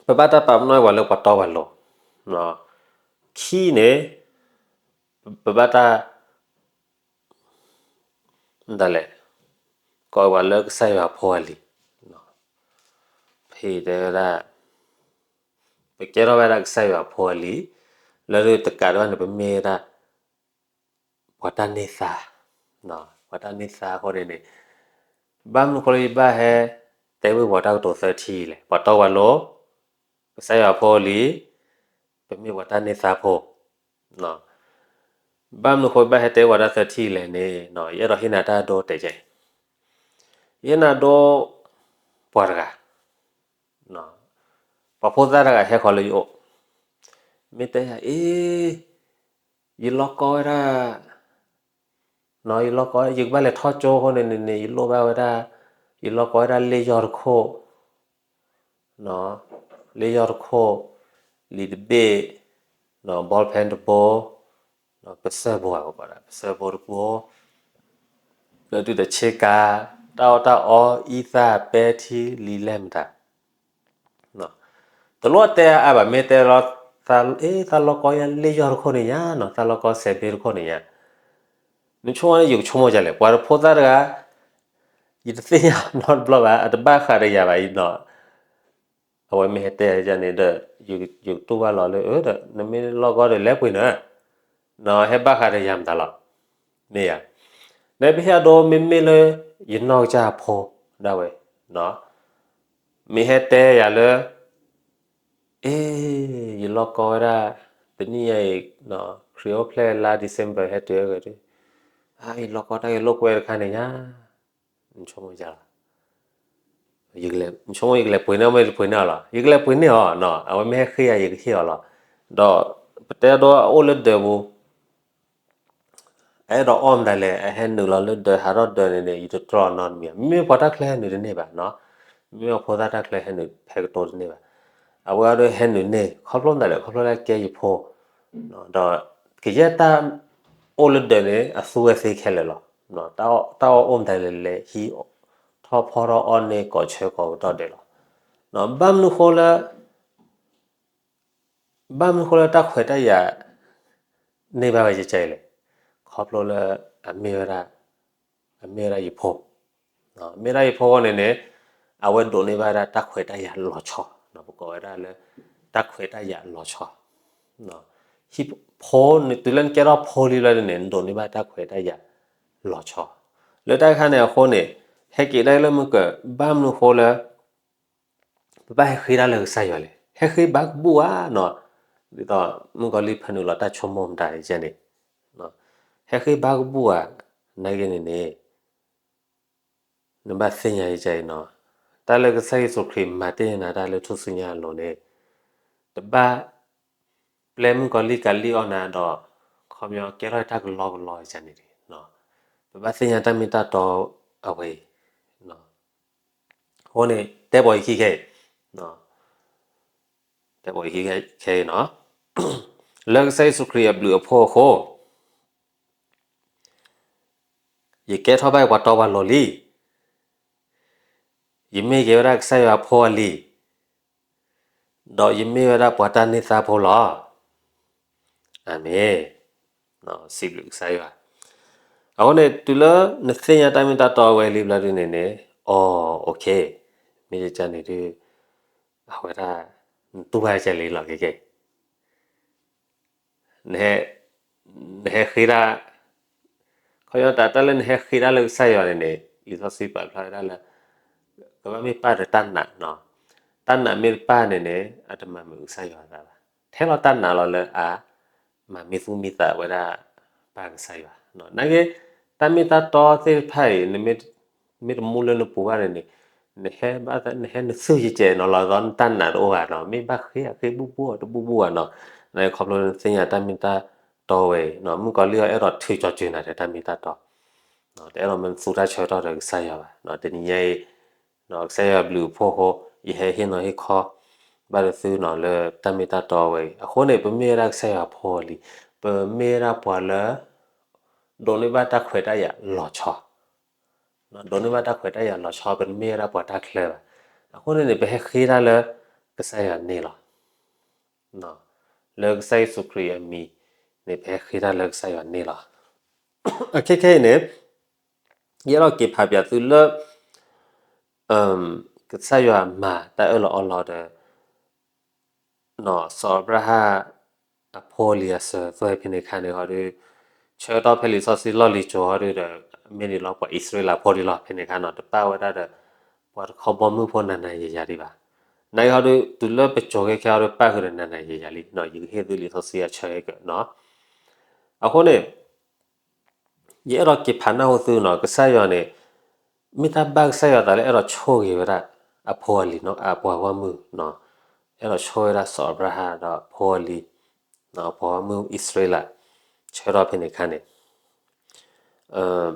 ပဘၣ်တၢ်ပာ်ပနီၣ်ပှၤလၢပှၤတီပှၤလိၤ, ခံန့ၣ် ပဘၣ်တၢ် မတၤလဲၣ်, ကိးပှၤလၢကစၢ်ယွၤအဖိအလံၤ, ဖဲတဲဝဲဒၣ် ပကဲထီၣ်ဝဲဒၣ်ကစၢ်ယွၤအဖိအလံၤ, လၢတကးဒံးဘၣ်န့ၣ် ပမ့ၢ်ဝဲဒၣ် ပှၤတၢ်န့ၢ်သါ, ပှၤတၢ်န့ၢ်သါအဃိန့ၣ်န့ၣ်, ဘၣ်မနုၤအဃိလၢယဘၣ်ဟဲတဲဝဲပှၤတၢ်ကတိၤသၢထံၣ်လဲၣ်, ပှၤတီပှၤလိၤ, ကစၢ်ယွၤအဖိအလံၤ, ပမ့ၢ်ပှၤတၢ်န့ၢ်သါဖိ, ဘၣ်မနုၤအဃိဘၣ်ဟဲတဲပှၤတၢ်သၢထံၣ်လဲၣ်န့ၣ်, ယအဲၣ်ဒိးဟ့ၣ်နၤတၢ်ဒိတဲာ်ကဲ, ယဟ့ၣ်နၤဒိ ပှၤတဂၤ ပှၤဖိသၣ်တဂၤဟဲဃီၤလၢယအိၣ်, မ့ၢ်တဲယၤ အ့ ယလီၢ်ကီဝဲဒၣ်, ယလီၢ်ကီ ယကဘၣ်လဲၤထီၣ်ကၠိအဃိန့ၣ်န့ၣ် ယလိၣ်ဘၣ်ဝဲဒၣ်, ယလီၢ်ကီဝဲဒၣ်လ့ၣ်ယီၢ်တခိၣ်, လ့ၣ်ယီၢ်တခိၣ်, လံာ်တဘ့ၣ်, ball pen တဘိ, ပစၢၢ်ဘိ, ပစၢၢ်ဘိတဘိ, လၢဒုးတဆ့ကၤ, တၢ်အီၣ်တၢ်အီ, အံသၣ်, ပဲထံ, လံာ်လဲၢ်မတၤ တလိၣ်တဲအါအါဘၣ်, မ့ၢ်တဲလီၤ အ့ သးလီၤကီယၤလ့ယီၤတခိၣ်န့ၣ်ညါနီၤ, သးလီၤကီစဲးဘ့တခိၣ်န့ၣ်ညါ, နဆိကမိၣ်န့ၣ် ယကဆိကမိၣ်ဒ်လဲၣ်, ပှၤတဖိသၣ်တဂၤ ယတသ့ၣ်ညါနီတဘျီဘၣ်, အတဘၣ်ဃးဒီးယၤဘၣ်အံၤနီၤ, အဝဲမ့ၢ်ဟဲတဲယၤန့ၣ်ဒီး ယကတူၢ်ဘၣ်လီၤလၢ ဒီးနမ့ၢ်လီၤကီဒီးလဲၤပှ့ၤန့ၣ်, နီၤ ဟဲဘၣ်ဃးဒီးယၤမတၤလီၤ, မ့ၢ်ယၤ, နပဟ့ၣ်အဒိ မ့မ့ၢ်လၢ ယနီၢ်ကစၢ်ဖိဒၣ်ဝဲ, နီၤ မ့ၢ်ဟဲတဲယၤလၢ အ့ ယလီၤကီဝဲဒၣ် တနံၣ်ညါအံၤ ခရံာ်အိၣ်ဖျဲၣ်လါ December ဟဲတုၤအဂ့ၢ်ဒီး အါ ယလီၤကီတၢ်ဂ့ၢ်လိာ်ကွဲတခါန့ၣ်ညါ, နဆိကမိၣ်ယၤလီၤ, နဆိကမိၣ်ယကလဲၤပှ့ၤန့ၢ်အီၤ မ့ၢ်တပှ့ၤန့ၢ်အီၤလီၤ, ယကလဲၤပှ့ၤန့ၢ်အီၤနီၤ, အဝဲမ့ၢ်ဟဲဃ့ယၤ ယကဟ့ၣ်အီၤလီၤ, ဒီးပတဲဒိအအိၣ်လၢဒၢးပူၤ အအဲၣ်ဒိးအီၣ်မတၤလဲၣ် အဟဲနုာ်လီၤလၢဒၢးဟးထီၣ်ဒၢးန့ၣ်န့ၣ် ယတတြီနီတမံၤ, မ့မ့ၢ်ပှၤတၢ်ချၢဟဲနုာ်တန့ၢ်ဘၣ်နီၤ, မ့မ့ၢ်ပှၤဖိသၣ်တၢ်ချၢဟဲနုာ်ဖဲကတိၤတန့ၢ်ဘၣ်, အဝဲအဒိဟဲနုာ်န့ၢ် ခီဖျိမတၤလဲၣ် ခီဖျိလၢကဲယဖိ, ဒီးကယဲၢ်တၢ်အိၣ်လၢဒၢးန့ၣ် အသူဝဲသ့ခဲလၢာ်လီၤ, တၢ်အီၣ်အိၣ်မတၤလဲၣ်လဲၤဟံး ထီၣ်ဖီၣ်ထီၣ်အီၣ်န့ၢ်ကိးဆၢကိးကတီၢ်ဒဲးလီၤ, ဘၣ်မနုၤဃိလၢ ဘၣ်မနုၤဃိလၢတၢ်ခွဲးတၢ်ယာ် န့ၢ်ဘၣ်ဝဲကကဲအံၤလဲၣ်, ခီဖျိလၢ အမ့ၢ်ဝဲဒၣ် အမ့ၢ်ဝဲဒၣ်ယဖိ, မ့ၢ်ဒၣ်ယဖိအဃိန့ၣ်န့ၣ် အဝဲဒိးန့ၢ်ဘၣ်ဝဲဒၣ်တၢ်ခွဲးတၢ်ယာ်လီၤဆီ, ပကိးဝဲဒၣ်လၢ တၢ်ခွဲးတၢ်ယာ်လီၤဆီ, ဟံၣ်ဖိန့ၣ် တုၤလၢနကဲထီၣ်ဖိလံဘျီန့ၣ် နဒိးန့ၢ်ဘၣ်တၢ်ခွဲးတၢ်ယာ်လီၤဆီ, လၢတၢ်ခါန့ၣ်အဃိန့ၣ် ဟဲက့ၤဒၣ်လၢမုၢ်ကၢၢ် ဘၣ်မနုၤဃိလၢ ပဘၣ်ဟဲဃ့တၢ်လၢကစၢ်ယွၤလဲၣ်, ဟဲဃ့ဘၣ်ကဘူၣ်ဧါနီၤ, ဒ်သိးမုၣ်ကီၤလံၢ်ဖၢနုာ်လီၤတၢ်ဆိကမိၣ်မတၤယဲန့ၣ်, ဟဲဃ့ဘၣ်ကဘူၣ်ဧါ, နာ်က့န့ၣ်န့ၣ် နဘၣ်သ့ၣ်ညါယဲအံၤနီၤ, တၢ်လၢကစၢ်ယ့ၣ်ၡူးခရံာ်မၤတ့ၢ်နၤတၢ်လၢထူၣ်စုညါအလိၤန့ၣ်, တဘၣ်ပျဲမုၣ်ကီၤလံၢ်ကးလံၣ်အီၣ်နၤဒီး ခီပညီကဲထီၣ်တၢ်ကလီကလီယဲန့ၣ်, ပဘၣ်သ့ၣ်ညါတၢ်မ့ၢ်တၢ်တီအဝဲအံၤ အဃိန့ၣ် တဲဘၣ်ယခံခဲအံၤ, တဲဘၣ်ယခံခဲအံၤနီၤ, လၢကစၢ်ယ့ၣ်ၡူးခရံာ်အဘျုးအဖှိၣ်အဃိ, ယကဲထီၣ်ဘၣ်ပှၤတီပှၤလိၤလံ, ယမ့ၢ်က့ၤဝဲဒၣ်ကစၢ်ယွၤအဖိအလံၤ, ဒီးယမ့ၢ်ဝဲဒၣ်ပှၤတၢ်န့ၢ်သါဖိလီၤ. အၤမ့ၣ်. စံးဘျုးကစၢ်ယွၤ. အဃိန့ၣ် တုၤလၢနသ့ၣ်ညါတၢ်မ့ၢ်တၢ်တီဝဲလံဘျီဒုန့ၣ်န့ၣ်, အိ, မ့ၢ်ယကန့ၣ်ဒုး အဝဲဒၣ် နတူၢ်ဘၣ်ကဲလံလီၤက့ၤက့ၤ နဟဲဃ့တၢ်, ခီဖျိတၢ်လၢနဟဲဃ့တၢ်လၢကစၢ်ယွၤန့ၣ်န့ၣ် လံာ်စီဆှံပာ်ဖျါဝဲဒၣ်လၢ ကဘၣ်မ့ၢ်ပၢ်ဒီးတၢ်နာ်, တၢ်နာ်မ့ၢ်တပၢ်န့ၣ်န့ၣ် အတမၤမုာ်ကစၢ်ယွၤအသးဘၣ်. ထဲလီၤတၢ်နာ်လီၤလၢအမၤမံသူၣ်မံသးဝဲဒၣ်ပၢ်ကစၢ်ယွၤ. နာ်က့ တၢ်မ့ၢ်တၢ်တီသ့ၣ်တဖၣ်အံၤ မ့ၢ်တမူလၢနပူၤဘၣ်န့ၣ်န့ၣ်, နဟဲနသုးယကဲးနီၤ လီၤသီနတၢ်နာ်တအိၣ်ဘၣ်နီၤ, မ့ၢ်ဘၣ်ဃ့အဃ့ဘူၣ်ဘူၣ်အတဘူၣ်ဘူၣ်ဘၣ်နီၤ. နာ်က့ခီဖျိနသ့ၣ်ညါတၢ်မ့ၢ်တၢ်တီဝဲအံၤ, မုၣ်ကီၤလံၢ်အီၤအဲၣ်ဒိးထုးကၠီၤစၢၤနၤဒီးတၢ်မ့ၢ်တၢ်တီ, တအဲၣ်ဒိးမၤသူၣ်တၢ်ဆၢကတီၢ်ဒီးကစၢ်ယွၤဘၣ်. တနံၤညါအံၤ ကစၢ်ယွၤဘျုးအဖှိၣ်အဃိ ယဟဲဟ့ၣ်နီၤဟ့ၣ်ခီ ဘၣ်ဒီးသုနီၤလၢတၢ်မ့ၢ်တၢ်တီဝဲအံၤ. အဃိန့ၣ် ပမ့ၢ်ဝဲဒၣ်ကစၢ်ယွၤအဖိအလံၤ, ပမ့ၢ်ဝဲဒၣ်ပှၤလၢ ဒိးန့ၢ်ဘၣ်တၢ်ခွဲးတၢ်ယာ်လီၤဆီ, ဒိးန့ၢ်ဘၣ်တၢ်ခွဲးတၢ်ယာ်လီၤဆီ, ပတမ့ၢ်ဝဲဒၣ်ပှၤတၢ်ချၢဘၣ်. အဃိန့ၣ်န့ၣ် ပဟဲဃ့တၢ်လၢကစၢ်ယွၤန့ၣ်လီၤ. လၢကစၢ်ယ့ၣ်ၡူးခရံာ်အမံၤန့ၣ် ပဟဲဃ့တၢ်လၢကစၢ်ယွၤန့ၣ်လီၤ. အခဲခဲအံၤန့ၣ် ယအဲၣ်ဒိးက့ၤဖးပၠးသုလၢ ကစၢ်ယွၤမၤတၢ်အၢၣ်လီၤအီလီၤဒီး စီၤအၤဘြၤဟၣ်အဖိအလံၤအစၢၤသွဲၣ်ဖဲန့ၣ်အခါန့ၣ်ဟီဒီး ဆၢကတီၢ်ဖဲလံာ်စီဆှံလီၢ်လံၤစိၤဟီဒီး မ့ၢ်န့ၣ်လီၤ ပှၤအံၣ်စရ့လးဖိဒ်လီၤ. ဖဲန့ၣ်အခါနီၤ တပၣ်ဝဲဒၣ်ဒီး ပှၤတခီဘီမုၢ်ဖိနၤနၤယၤယၤဒံးဘၣ်. နာ်က့ဟီဒီး တုၤလၢပစိၤခဲခဲဟီဒီး ပၣ်ဃုာ်ဒီးနၤနၤယၤယၤလံ. ယကဟ့ၣ်သုလံာ်စီဆှံအဆၢဟဲကၢးနီၤ. အဃိန့ၣ် ယအဲၣ်ဒိးက့ၤဖးနၢ်ဟူသုနီၤ, ကစၢ်ယွၤန့ၣ် မ့ၢ်တၢ်ဘၣ်ကစၢ်ယွၤအသးလၢအဲၣ်ဒိးဆိၣ်ဂ့ၤဝဲဒၣ် အဖိအလံၤနီၤ, အပှၤဂီၢ်မုၢ်, အဲၣ်ဒိးဆိၣ်ဝဲဒၣ်စီၤအၤဘြၤဟၣ်ဒီးအဖိအလံၤ, အပှၤဂီၢ်မုၢ်အံၣ်စရ့လး, ဆၢကတီၢ်ဖဲန့ၣ်အခါန့ၣ်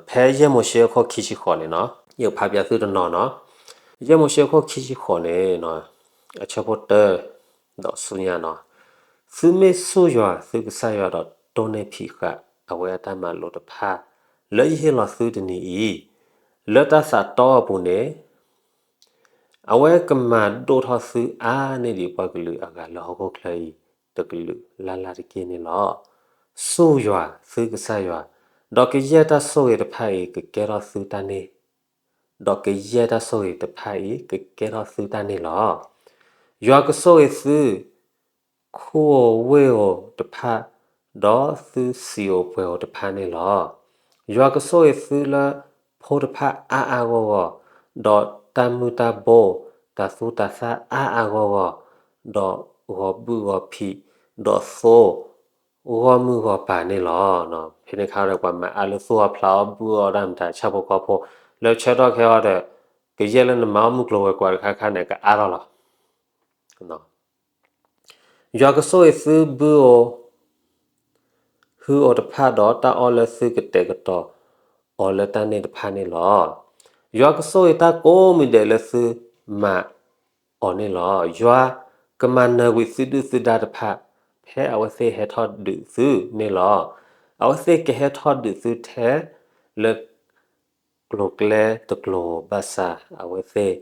ဖဲယဲၢ်မိၤၡ့အခိၣ်ခံဆံဃိးန့ၣ်နီၤ, ယကဖးပၠးသုတနီၤနီၤ, ယဲၢ်မိၤၡ့အခိၣ်ခံဆံဃိးန့ၣ် အဆၢဖိတၢ ဒီးဆူညါနီၤ, သုမ့ၢ်စူၢ်ယွၤသုကစၢ်ယွၤဒီးတိၢ်န့ၢ်ဖံးဃာ် အဝဲအတၢ်မၤလိာ်တဖၣ် လၢယဟ့ၣ်လီၤသုတနံၤအံၤ လၢတၢ်သးတီအပူၤန့ၣ် အဝဲကမၤဒိၣ်ထီၣ်သုအါန့ၢ်ဒံးပှၤကလုာ်အဂၤလၢဟီၣ်ခိၣ်ချၢအံၤ တကလုာ်လၢ်လၢ်တက့ၢ်န့ၣ်လီၤ. စူၢ်ယွၤသုကစၢ်ယွၤ, ဒီးကယဲၢ်တၢ်ဆိၣ်ဂ့ၤတဖၣ်အံၤကကဲထီၣ်သုတၢ်န့ၣ်, ဒီးကယဲၢ်တၢ်ဆိၣ်ဂ့ၤတဖၣ်အံၤကကဲထီၣ်သုတၢ်န့ၣ်လီၤ. ယွၤကဆိၣ်ဂ့ၤသု ခူဧိၤဝ့ၢ်ဧိၤတဖၣ်, ဒီးသုစံာ်ဧိၤပှဲၤဧိၤတဖၣ်န့ၣ်လီၤ. ယွၤကဆိၣ်ဂ့ၤသုလၢဖိတဖၣ်အါအါဂီၢ်ဂီၢ်, ဒီးတၢ်မုၢ်တၢ်ဘိ, တၢ်သူတၢ်သၣ်အါအါဂီၢ်ဂီၢ်, ဒီးဂီၤဘုၣ်ဂီၤဖံး, ဒီးသိ ဂီၢ်မုၢ်ဂီၤပၤန့ၣ်လီၤ. ဖဲန့ၣ်အခါဒီး ပှၤမၤအါလၢသူၣ်အီၣ်ဖျးအီၣ်ဘုၣ်အီၣ်ဒၣ်မတၤဆၣ်ဖိကီၢ်ဖိ, လၢဆၢထီၣ်ခဲအံၤဒီး ကယဲၢ်လၢနမၤအီၣ်မုၢ်ကျိၤဝဲၤကွာ်တခါခါန့ၣ် ကအါထီၣ်လီၤ. ယွၤကဆိၣ်ဂ့ၤသုဘုဧိၤ ဟုဧိၤတဖၣ်ဒီး တၢ်အီၣ်လၢသုကတဲာ်ကတီၤအီၤလၢတၢ်န့ၣ်တဖၣ်န့ၣ်လီၤ. ယွၤကဆိၣ်ဂ့ၤတၢ်ကိးမံၤဒဲးလၢသုမၤအီၤန့ၣ်လီၤ. ယွၤကမၤနၢၤကွံာ်သုဒုၣ်သုဒါတဖၣ် ဖဲအဝဲသ့ၣ်ဟဲထီၣ်ဒုးသုန့ၣ်လီၤ. အဝဲသ့ၣ်ကဟဲထီၣ်ဒုးသုထဲလၢ ကျိၤကျဲတကျိၤဧိၤဘၣ်ဆၣ် အဝဲသ့ၣ်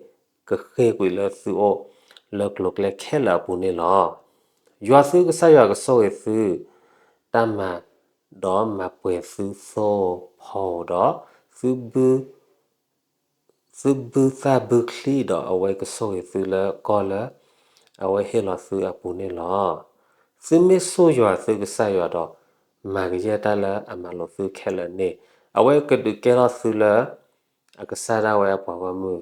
ကဃ့ၢ်ကွံာ်လၢသုအိၣ် လၢကျိၤကျဲခဲလၢာ်အပူၤန့ၣ်လီၤ. ယွၤသုကစၢ်ယွၤကဆိၣ်ဂ့ၤသု တၢ်မၤ ဒီးမၤပှဲၤသုသိဖီဧိၤဒီး သုဘုသၣ်ဘုချံဒီး အဝဲကဆိၣ်ဂ့ၤသုလၢကီၢ်လၢ အဝဲဟ့ၣ်လီၤသုအပူၤန့ၣ်လီၤ. သုမ့ၢ်စူၢ်ယွၤသုကစၢ်ယွၤဒီး မၤကယဲၢ်တၢ်လၢအမၤလိာ်သုခဲလၢာ်န့ၣ် အဝဲကဒုးကဲထီၣ်သုလၢ အကစၢ်ဒၣ်ဝဲအပှၤဂီၢ်မုၢ်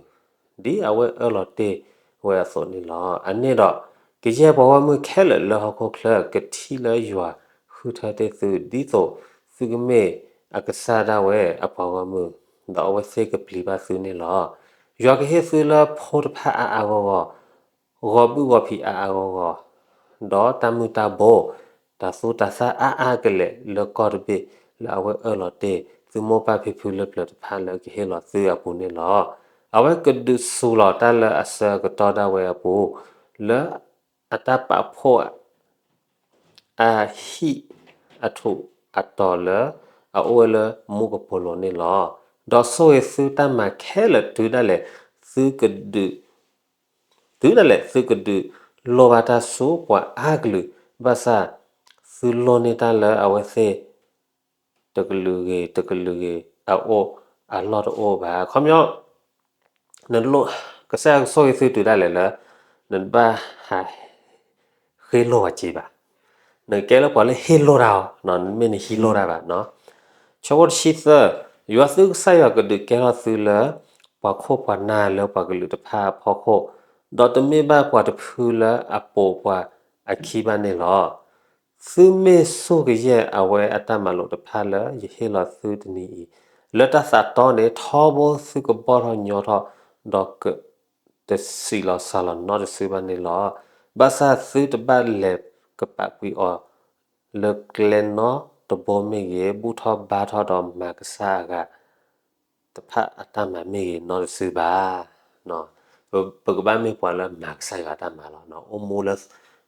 ဒ်အဝဲအၢၣ်လီၤတ့ၢ်ဝဲအသိးန့ၣ်လီၤ. အန့ၣ်ဒီး ကယဲၢ်ပှၤဂီၢ်မုၢ်ခဲလၢာ်လၢဟီၣ်ခိၣ်ချၢ ကထံၣ်လၢယွၤဃုထၢတ့ၢ်သု ဒ်သိးသုကမ့ၢ်အကစၢ်ဒၣ်ဝဲအပှၤဂီၢ်မုၢ်, ဒီးအဝဲသ့ၣ်ကပျံၤဘၣ်သုန့ၣ်လီၤ. ယွၤကဟ့ၣ်သုလၢဖိတဖၣ်အါအါဂီၢ်ဂီၢ်, ဂီၤဘုၣ်ဂီၤဖံးအါအါဂီၢ်ဂီၢ်, ဒီးတၢ်မုၢ်တၢ်ဘိ, တၢ်သူတၢ်သၣ်အါအါကလဲာ်လၢကီၢ်တဘ့ၣ် လၢအဝဲအၢၣ်လီၤတ့ၢ် သုမိၢ်ပၢ်ဖံဖုလၢပျၢၤတဖၣ်လၢကဟ့ၣ်လီၤသုအပူၤန့ၣ်လီၤ. အဝဲကဒုးစူၤလီၤတၢ်လၢအဆၢအကတီၢ်ဒၣ်ဝဲအပူၤ, လၢအတၢ်ပာ်ဖှိၣ် အဟံၣ်အထူးအတီၤလၢ အအိၣ်ဝဲလၢမူကပိာ်လိၤန့ၣ်လီၤ. ဒီးဆိၣ်ဂ့ၤသုတၢ်မၤခဲလၢာ်တုၤဒၣ်လဲာ်သုကဒုး တုၤဒၣ်လဲာ်သုကဒုးလိၢ်ဘၣ်တၢ်ဆူပှၤအါကလုာ်, ဘၣ်ဆၣ်သုလိၢ်န့ၢ်တၢ်လၢအဝဲသ့ၣ် တကလုာ်ဂ့ၤ တကလုာ်ဂ့ၤ အအိၣ်အလီၢ်တအိၣ်ဘၣ်. ခီပညီ နလိၢ် ကစၢ်ယွၤကဆိၣ်ဂ့ၤသုတုၤဒၣ်လဲာ်လၢ နတဘၣ်ဟး ဃ့လိၢ်ဝဲက့ၤဘၣ်. နကဲလၢပှၤလၢဟ့ၣ်လိၢ်တၢ်အီၤ, နမ့ၢ်နဟံးလိၢ်တၢ်ဘၣ်. ဆၢဖိတဆံသၢ, ယွၤသုကစၢ်ယွၤကဒုးကဲထီၣ်သုလၢ ပှၤခိၣ်ပှၤနၢ်လၢပှၤကလုာ်တဖၣ်အဖီခိၣ်, ဒီးတမ့ၢ်ဘၣ်ပှၤတဖုလၢအပိာ်ပှၤအခံဘၣ်န့ၣ်လီၤ. သုမ့ၢ်ဆိၣ်ကယဲၢ်အဝဲအတၢ်မၤလိာ်တဖၣ်လၢယဟ့ၣ်လီၤသုတနံၤအံၤ, လၢတၢ်သးတီန့ၣ် ထီဘိသုကဘီၣ်ထီၣ်ညီထီၣ်, ဒီးကတစံးလီၤစှၤလီၤနီတစုဘၣ်န့ၣ်လီၤ. ဘၣ်ဆၣ်သုတဘၣ်လဲၤကပာ်ကွံာ်အီၤ လၢကျဲနီတဘိမ့ၢ်ဂ့ၤ, ဘူၣ်ထီၣ်ဘါထီၣ်ဒီးမၤကစၢ်အဂၤ တဖၣ်အတၢ်မၤမ့ၢ်ဂ့ၤနီတစုဘၣ်. ပကဘၣ်မ့ၢ်ပှၤလၢမၤကစၢ်ယွၤအတၢ်မၤလီၤ. အိၣ်မူလၢ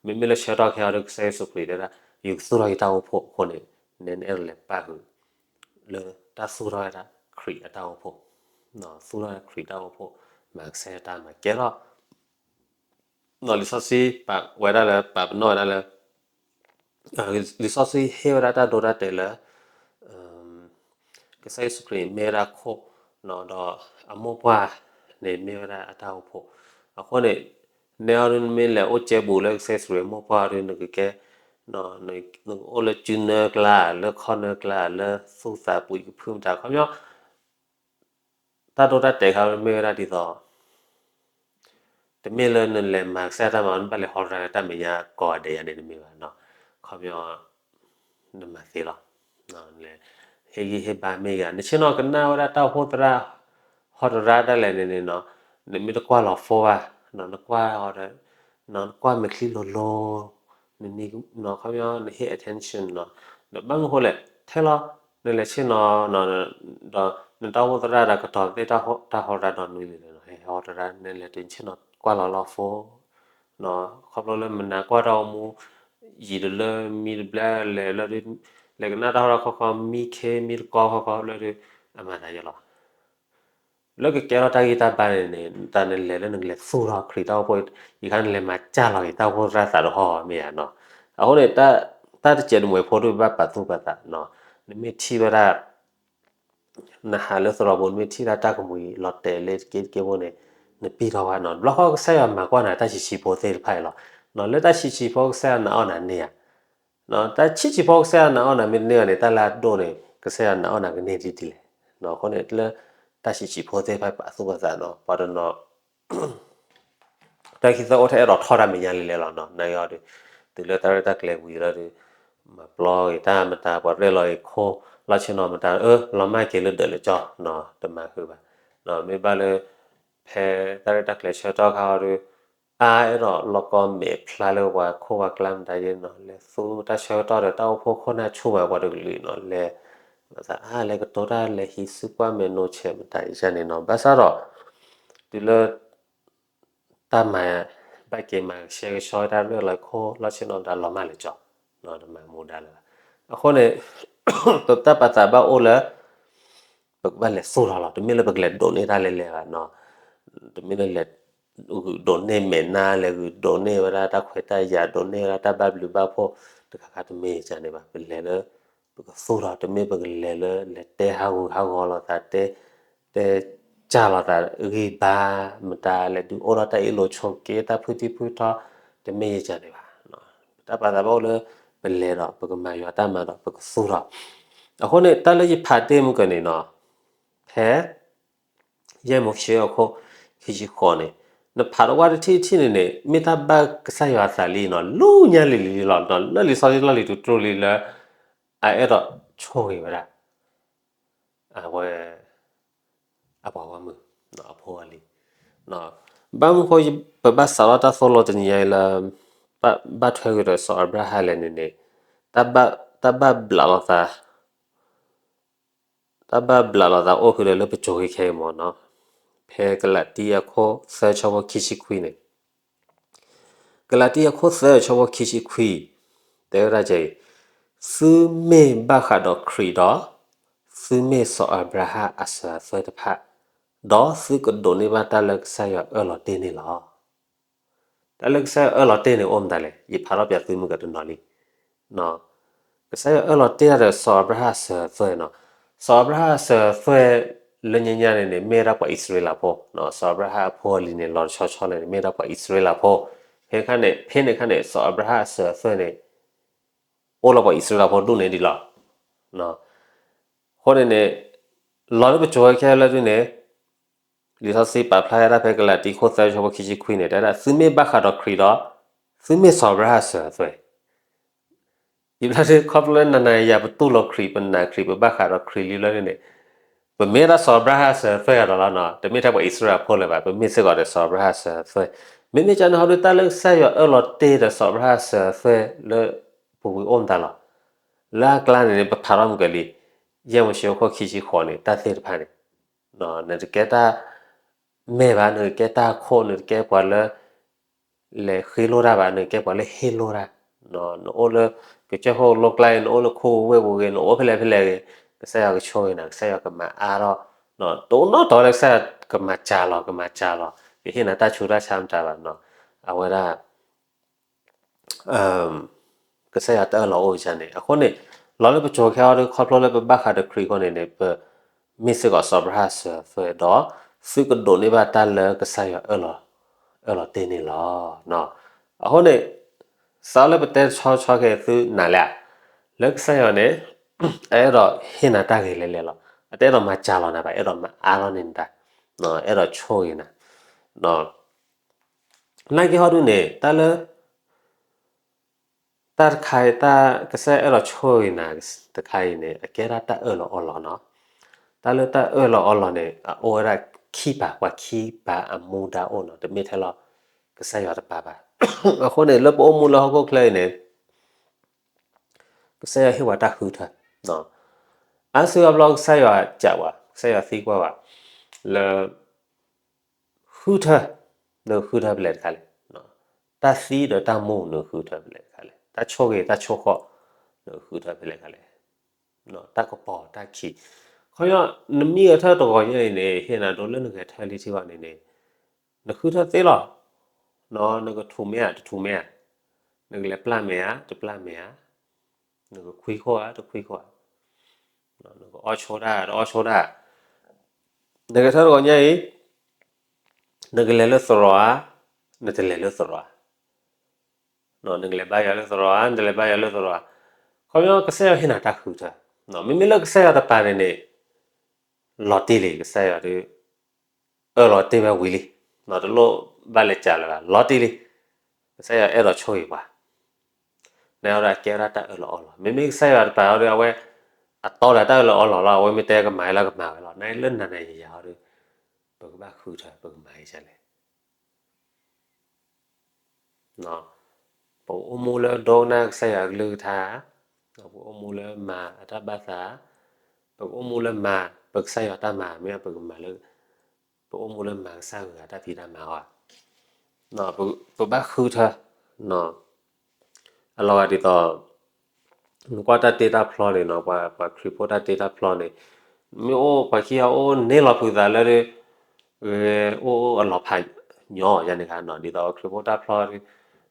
မ့မ့ၢ်လၢဆၢကတီၢ်ခဲအံၤဒီး ကစၢ်ယ့ၣ်ၡူးခရံာ်တဲဒၣ် ယကသူၣ်ထီၣ်ယတၢ်အိၣ်ဖှိၣ်အဃိန့ၣ်, နအဲၣ်ဒိးလဲၤပာ်ဃုာ် လၢတၢ်သူၣ်ထီၣ်ဝဲဒၣ်ခရံာ်အတၢ်အိၣ်ဖှိၣ်, သူၣ်ထီၣ်ဝဲဒၣ်ခရံာ်တၢ်အိၣ်ဖှိၣ်, မၤကစၢ်ယွၤတၢ်မၤကဲထီၣ် လံာ်စီဆှံပာ်ဝဲဒၣ်လၢ ပာ်ပနီၣ်ဝဲဒၣ်လၢ လံာ်စီဆှံဟ့ၣ်ဝဲဒၣ်တၢ်ဒိတၢ်တဲာ်လၢ ကစၢ်ယ့ၣ်ၡူးခရံာ်မ့ၢ်ဝဲဒၣ်ခိၣ်, ဒီးအမိၢ်ပှၢ်န့ၣ်မ့ၢ်ဝဲဒၣ်အတၢ်အိၣ်ဖှိၣ်. အဃိန့ၣ် နဲအီၤဒုးနမ့ၢ်လဲၤအိၣ်ကဲဘူးလၢကစၢ်ယ့ၣ်ၡူးခရံာ်အမိၢ်ပှၢ်အီၤဒုး နကကဲ နကအိၣ်လၢစုနၢကျါ လၢခီၣ်နၢကျါ လၢသူၣ်သးပှံၤကဖုၣ်မတၤ ခီပညီ တၢ်ဒိတၢ်တဲာ်ခါမ့ၢ်ဝဲဒၣ်ဒ်သိး တမ့ၢ်လၢနလဲၤမၤကစၢ်တၢ်မၤ နဘၣ်လဲၤဟီတရါလၢတၢ်မဲာ်ညါကိးဂၤဒဲးယၤန့ၣ်တမ့ၢ်ဘၣ်. ခီပညီ နမၤသ့လီၤ. ဟ့ၣ်ဂံၢ်ဟ့ၣ်ဘါမ့ၢ်ဂ့ၤ နဆ့ၣ်နီၤကနၣ်ဝဲဒၣ်တၢ်အိၣ်ဖှိၣ်သရၣ် ဟီတရါဒၣ်လဲာ်န့ၣ်န့ၣ် နမ့ၢ်တကွၢ်လီၤ phone ဘၣ်, နကွၢ် နကွၢ်မဲာ်ချံလိၤလိၤ နနံၤ ခီပညီ နဟ့ၣ် attention နီၤ, ဒီးဘၣ်မနုၤအဃိလဲၣ် ထဲလီၤ နလဲၤဆ့ၣ်နီၤ ဒီးနတၢ်အိၣ်ဖှိၣ်သရၣ်ဒီးကတီၤသ့ၣ်တၢ်ဟီတရါဒီးနုၤလံ ဟဲဟီတရါ နလဲၤတုၤဆ့ၣ်နီၤကွၢ်လီၤလီၤ phone ခီဖျိလၢမနၤကွၢ်တၢ်အိၣ်မူ ယံာ်တလၢမံတဘျီလဲၣ်လၢ လဲၤကနၣ်တၢ်ဟီထီၣ်ခီခီ မံခ့ မံတကီခီခီလၢ အမၤသးယဲလီၤ. လၢကကဲထီၣ်တၢ်ဂံၢ်တၢ်ဘါန့ၣ်န့ၣ် တၢ်နလဲၤလၢနကလဲၤသူၣ်ထီၣ်ခရံာ်တၢ်အိၣ်ဖှိၣ် ယခါနလဲၤမၤစၢ်လီၤက့ၤတၢ်အိၣ်ဖှိၣ်သရၣ်သးတဟီၣ်မ့ၢ်ဧါနီၤ, အဃိန့ၣ် တၢ်တစဲးတမှဲၤဖိဒိၣ်ဘၣ်ပာ်သူၣ်ပာ်သးနီၤ, နမ့ၢ်ထံၣ်ဝဲဒၣ် နဟးလၢသရိာ်ပူၤ နမ့ၢ်ထံၣ်ဒၣ်တၢ်ကမှံၤလီၤတဲာ်လၢတက့တက့ဖိန့ၣ် နပံၢ်ထီၣ်ဝဲနီၤ. ဘျီဃီကစၢ်ယွၤမၤကွၢ်နၤတၢ်ဆံးဆံးဖိသ့ၣ်တဖၣ်အံၤလီၤ. လၢတၢ်ဆံးဆံးဖိကစၢ်ယွၤနာ်အီၣ်နၤန့ၢ်ဧါ, တၢ်ဆံးဆံးဖိကစၢ်ယွၤနာ်အီၣ်နၤမ့ၢ်တန့ၢ်ဘၣ်န့ၣ် တၢ်လၢအဒိၣ်န့ၣ် ကစၢ်ယွၤနာ်အီၣ်နၤကန့ၢ်ဒ်လဲၣ်. အဃိန့ၣ်လၢ တၢ်ဆံးဆံးဖိသ့ၣ်တဖၣ်ပာ်သူၣ်ပာ်သးနီၤ ပှၤတနီၤ တၢ်ခံသၢအိၣ်ထဲအဲၣ်ဒိးထီၣ်တၢ်မဲာ်ညါလံလဲၣ်လီၤနီၤ. နာ်က့အီၤဒီး တုၤလၢတၢ်ရဲၣ်တၢ်ကျဲၤဝံၤလီၤဒီး မၤပျီဂ့ၤတၢ်မတၤ ပှၤရဲၣ်လီၤဂ့ၤခိၣ် လီၢ်ဆ့ၣ်နီၤမတၤ အၢ လီၤမၢ်က့ၤလၢဒၢးလၢကၠီနီၤ တမၤဃုာ်ဘၣ်. မ့ၢ်ဘၣ်လၢ ဖဲတၢ်ရဲၣ်တၢ်ကျဲၤဆၢကတီၢ်ခါအီၤဒီး အါအဲၣ်ဒိးလီၢ်ကီၢ်မဲာ်ဖျါလၢပှၤခိၣ်ပှၤကျါမတၤယဲနီၤ လဲၤသူတၢ်ဆၢကတီၢ်ဒီးတၢ်အိၣ်ဖှိၣ်ခိၣ်နၢ်ဆူၣ်မးပှၤတကလုာ်နီၤ လဲၤ အါလဲၤကတိၤတၢ်လဲၤဟံးစုကွၢ်မဲာ်နိဆဲးမတၤယဲန့ၣ်နီၤ ဘၣ်ဆၣ်ဒီး တုၤလၢ တၢ်မၤ ဘၣ်က့ၤမၤကဆှဲကဆှီတၢ်ရဲၣ်လီၤခိၣ် လီၢ်ဆ့ၣ်နီၤမတၤလီၤမၢ်လၢကၠီ တမၤမူဒါလၢၤဘၣ်. အဃိန့ၣ် ပတၢ်ပာ်သးဘၣ်အိၣ်လၢ ပကဘၣ်လဲၤသူၣ်ထီၣ်လီၤ. တမ့ၢ်လၢပကလဲၤဒိးန့ၢ်တၢ်လဲၤလဲၤဘၣ်နီၤ. တမ့ၢ်လၢလဲၤ ဂုာ်ဒိးန့ၢ်မဲာ်နါ လဲၤဂုာ်ဒိးန့ၢ်ဝဲဒၣ်တၢ်ခွဲးတၢ်ယာ် ဒိးန့ၢ်ဝဲဒၣ်တၢ်ဘၣ်ဘျုးဘၣ်ဖှိၣ် တခါခါတမ့ၢ်ယၤန့ၣ်ဘၣ်. ပလဲၤလၢ ပကသူၣ်ထီၣ် တမ့ၢ်ပကလဲၤလၢ လဲၤတဲဟးဂူာ်ဟးဂီၤလိာ်သး တဲ တဲစၢ်လိာ်သးဂံၢ်ဘါ မတၤလဲၤဒုးအိၣ်ထီၣ်တၢ်အ့ၣ်လိာ်ဆိးက့ တၢ်ဖုထံဖုထီ တမ့ၢ်ယၤန့ၣ်ဘၣ်. ပတၢ်ပာ်သးဘၣ်အိၣ်လၢ ပလဲၤဒီး ပကမၤယွၤတၢ်မၤဒီး ပကသူၣ်ထီၣ်. အဃိန့ၣ် တၢ်လၢယဖးတ့ၢ်မုၢ်ကန့ၣ်နီၤ ဖဲ ယဲၢ်မိၤၡ့အခိၣ် ခံဆံဃိးန့ၣ် နဖးတဝၢ်တထံၣ်တထံၣ်န့ၣ်န့ၣ် မ့ၢ်တၢ်ဘၣ်ကစၢ်ယွၤအသးလံနီၤ လူညါလံၤလံၤလီၤ. လၢလံာ်စီဆှံလီၢ်လံၤတကတြူၢ်လံလၢ အအဲၣ်ဒိးဆိၣ်ဂ့ၤဝဲဒၣ် အဝဲ အပှၤဂီၢ်မုၢ် အဖိအလံၤ ဘၣ်မနုၤဃိ ပဘၣ်စးထီၣ်တၢ်သိၣ်လိတနံၤညါအံၤလၢ ဘၣ်ထွဲဂ့ၤဒီးစီၤအၤဘြၤဟၣ်လဲၣ်န့ၣ်န့ၣ် တၢ်ဘၣ်ဘျးလိာ်သး တၢ်ဘၣ်ဘျးလိာ်သးအိၣ်ဃုာ်ဒီးလၢပစိၤဃ့ခဲအံၤမ့ၢ်နီၤ, ဖဲကလၤတံအခိၣ်သၢဆၢဖိခံဆံခွံန့ၣ်, ကလၤတံအခိၣ်သၢဆၢဖိခံဆံခွံ တဲဝဲဒၣ်ကဲအံၤ, သုမ့ၢ်ဘၣ်ဃးဒီးခရံာ်ဒီး, သုမ့ၢ်စီၤအၤဘြၤဟၣ်အစၢၤအသွဲၣ်တဖၣ်, ဒီးသုကဒိးန့ၢ်ဘၣ်တၢ်လၢကစၢ်ယွၤအၢၣ်လီၤတ့ၢ်န့ၣ်လီၤ. တၢ်လၢကစၢ်ယွၤအၢၣ်လီၤတ့ၢ်န့ၣ်အိၣ်မတၤလဲၣ်, ယဖးထီၣ်ပၠးသုမုၢ်ကတနီၤလံ. ကစၢ်ယွၤအၢၣ်လီၤတ့ၢ်တၢ်ဒီးစီၤအၤဘြၤဟၣ်အစၢၤအသွဲၣ်နီၤ, စီၤအၤဘြၤဟၣ်အစၢၤအသွဲၣ် လၢညါညါန့ၣ်န့ၣ် မ့ၢ်ဒၣ်ပှၤအံၣ်စရ့လးဖိ, စီၤအၤဘြၤဟၣ်အဖိအလံၤန့ၣ် လီၤဆီဆီန့ၣ် မ့ၢ်ဒၣ်ပှၤအံၣ်စရ့လးဖိ, ဖဲခါန့ၣ် ဖဲန့ၣ်ခါန့ၣ် စီၤအၤဘြၤဟၣ်အစၢၤအသွဲၣ်န့ၣ် အိၣ်လၢပှၤအံၣ်စရ့လးဖိဒူၣ်န့ၣ်ဒံးလီၤ. အဃိန့ၣ်န့ၣ် လီၤလၢပစိၤဝဲခဲလၢာ်ဒ်န့ၣ် လံာ်စီဆှံပာ်ဖျါဝဲဒၣ်ဖဲကလၤတံခိၣ်သၢဆၢဖိခံဆံခွံန့ၣ် တဲဒၣ် သုမ့ၢ်ဘၣ်ဃးဒီးခရံာ်ဒီး သုမ့ၢ်စီၤအၤဘြၤဟၣ်အစၢၤအသွဲၣ်. ယဘျါဒ်ခီဖျိလၢနၤနၤယၤယၤပတူၢ်လိာ်ခရံာ် ပနာ်ခရံာ် ပဘၣ်ဃးဒီးခရံာ်လံလၢန့ၣ် ပမ့ၢ်ဒၣ်စီၤအၤဘြၤဟၣ်အစၢၤအသွဲၣ်အီၤဒီးလီၤနီၤ, တမ့ၢ်ထဲပှၤအံၣ်စရ့လးဖိလၢၤဘၣ်, ပမ့ၢ်စ့ၢ်ကီးဒီးစီၤအၤဘြၤဟၣ်အစၢၤအသွဲၣ်. မ့မ့ၢ်ကန့ၣ်ဟီဒုး တၢ်လၢကစၢ်ယွၤအၢၣ်လီၤတ့ၢ်ဒီးစီၤအၤဘြၤဟၣ်အစၢၤအသွဲၣ်လၢပူၤကွံာ်အိၣ်မတၤလီၤ. လၢအကျါန့ၣ်န့ၣ် ပဖးထီၣ်မုၢ်ကလံ, ယဲၢ်မိၤၡ့အခိၣ်ခံဆံဃိးန့ၣ် တၢ်သ့ၣ်တဖၣ်န့ၣ် နတကဲတၢ်မဲာ်ဘၣ်, နကဲတၢ်ခိၣ်, နတကဲပှၤလၢ လဲၤဃ့လိၣ်တၢ်ဘၣ်, နကဲပှၤလၢဟ့ၣ်လိၣ်တၢ်. နအိၣ်လၢကစၢၢ်ခိၣ်လိၣ်ကျါအံၤ, နအိၣ်လၢခိဝ့ၢ်ပူၤဂ့ၤ, နအိၣ်ဖဲလဲၣ်ဖဲလဲၣ်ဂ့ၤ, ကစၢ်ယွၤကဆိၣ်ဂ့ၤနၤ, ကစၢ်ယွၤကမၤအါထီၣ်, တအိၣ်နီတတီၤလၢကစၢ်ယွၤကမၤစှၤလီၤ, ကမၤစှၤလီၤ, ကဟ့ၣ်နၤတၢ်ဆူးတၢ်ဆါမတၤဘၣ်နီၤ. အဝဲဒၣ် ကစၢ်ယွၤတၢ်အၢၣ်လီၤအိၣ်ယၤန့ၣ်. အဃိန့ၣ် လီၤလၢပစိၤခဲအံၤဒီး ခီဖျိလၢပဘၣ်ဃးဒီးခရံာ်အဃိန့ၣ်န့ၣ် ပမ့ၢ်စ့ၢ်ကီးစီၤအၤဘြၤဟၣ်အစၢၤအသွဲၣ်ဒီး သုကဒိးန့ၢ်ဘၣ်တၢ်လၢကစၢ်ယွၤအၢၣ်လီၤတ့ၢ်န့ၣ်လီၤ. အဃိန့ၣ် စးလၢပတဲဆီဆီခဲအံၤသုနာ်လၢ လၢကစၢ်ယွၤန့ၣ် အအဲၣ်ဒိးဟ့ၣ်နၤတၢ်ဂ့ၤလဲၤလဲၤလီၤ. အတအဲၣ်ဒိးမၤစှၤလီၤနၤဘၣ်, အဲၣ်ဒိးမၤအါထီၣ်န့ၢ်နတၢ်, အဲၣ်ဒိးဆိၣ်ဂ့ၤနၤ. နာ်က့ဟီဒုးန့ၣ် တၢ်လၢ တၢ်တခါအံၤ တၢ်ကစၢ်ယွၤအဲၣ်ဒိးဆိၣ်ဂ့ၤနၤတခါအံၤန့ၣ် အကဲဒၣ်တၢ်အၢၣ်လီၤအီလီၤနီၤ. တၢ်လၢတၢ်အၢၣ်လီၤအီလီၤန့ၣ် အအိၣ်ဝဲဒၣ်ခံပၤ, ပှၤခံပၤအမူဒါအိၣ်နီၤ, တမ့ၢ်ထဲလီၤ ကစၢ်ယွၤတပၤဘၣ်. အဃိန့ၣ် လၢပအိၣ်မူလၢဟီၣ်ခိၣ်ချၢအံၤန့ၣ် ကစၢ်ယွၤဟ့ၣ်ပှၤတၢ်ဃုထၢ. အါစုအါဘျီကစၢ်ယွၤစံးဝဲ, ကစၢ်ယွၤသံကွၢ်ဝဲ လၢ ဃုထၢ, နဃုထၢဖဲလဲၣ်တခါလဲၣ်. တၢ်သံဒီးတၢ်မူ နဃုထၢဖဲလဲၣ်တခါလဲၣ်. တၢ်ဆိၣ်ဂ့ၤတၢ်ဆိၣ်ဃီၣ် နဃုထၢဖဲလဲၣ်တခါလဲၣ်. တၢ်ကပီၤတၢ်ခံး. ခီဖျိ နမ့ၢ်ဂဲၤထၢၣ်တဂီၤညါအံၤန့ၣ် ဟ့ၣ်နၤဒိလၢနဂဲၤထၢၣ်လံထံဘၣ်န့ၣ်န့ၣ် နဃုထၢသ့လီၤ. နကထူၣ်မ့ၢ်ဧါ တထူၣ်မ့ၢ်ဧါ. န နကလဲၤပျၢ်မဲာ်ဧါ, တပျၢ်မဲာ်ဧါ, နကခွံခိၣ်ဧါ, တခွံခိၣ်ဧါ, နကအီၣ်ဆိတၢ်, တအီၣ်ဆိတၢ်, နကထၢတဂီၤညါအံၤ, နကလဲၤလၢသရိာ်ဧါ, နတလဲၤလၢသရိာ်ဧါ, နကလဲၤဘါယွၤလၢသရိာ်ဧါ, နတလဲၤဘါယွၤလၢသရိာ်ဧါ, ခီပညီကစၢ်ယွၤဟ့ၣ်နၤတၢ်ဃုထၢ, မ့မ့ၢ်လၢကစၢ်ယွၤတပၤန့ၣ်န့ၣ်, လီၤတံၢ်လံ ကစၢ်ယွၤဒုး အၢၣ်လီၤတ့ၢ်ဝဲဝံၤလံ, တလိၣ်ဘၣ်လဲၤစံးလၢၤဘၣ်, လီၤတံၢ်လံ, ကစၢ်ယွၤအဲၣ်ဒိးဆိၣ်ဂ့ၤပှၤ, နဝဲဒၣ်ကဲဝဲဒၣ်တၢ်အၢၣ်လီၤအီလီၤ, မ့မ့ၢ်ကစၢ်ယွၤတပၤအီၤဒီး အဝဲ အတီဒီးတၢ်အၢၣ်လီၤအီလီၤလီၤ, အဝဲမ့ၢ်တဲကမၤဝဲလီၤ ကမၤဝဲလီၤ, နလၢနၤနၤယၤယၤအီၤဒီး ပကဘၣ်ဃုထၢ ပကမၤဒ်လဲၣ် ပကအိၣ်မူလၢဒိကနၣ်ကစၢ်ယွၤအကလုၢ်ကထါ, ပကအိၣ်မူလၢမၤအတၢ်ဘၣ်သး, ပကအိၣ်မူလၢမၤပကစၢ်ယွၤတၢ်မၤ, မ့ၢ်ပကမၤလၢ, ပအိၣ်မူလၢမၤကစၢ်ယွၤတၢ်ဖံးတၢ်မၤအီၤ, ပဘၣ်ဃုထၢ, အလီၤဂာ်ဒ်သိး နကွၢ်တၢ်တ့တၢ်ဖျီန့ၣ်နီၤ, ပှၤခရံာ်ဖိတၢ်တ့တၢ်ဖျီန့ၣ်, မ့ၢ်အိၣ်ပှၤခံဂၤအိၣ်န့ၢ်လီၤဖုးသးလၢ အိၣ်အိၣ်အလီၤဖးညီယၤန့ၣ်ခါနီၤ, ဒ်သိးခရံာ်ဖိတၢ်ဖျီ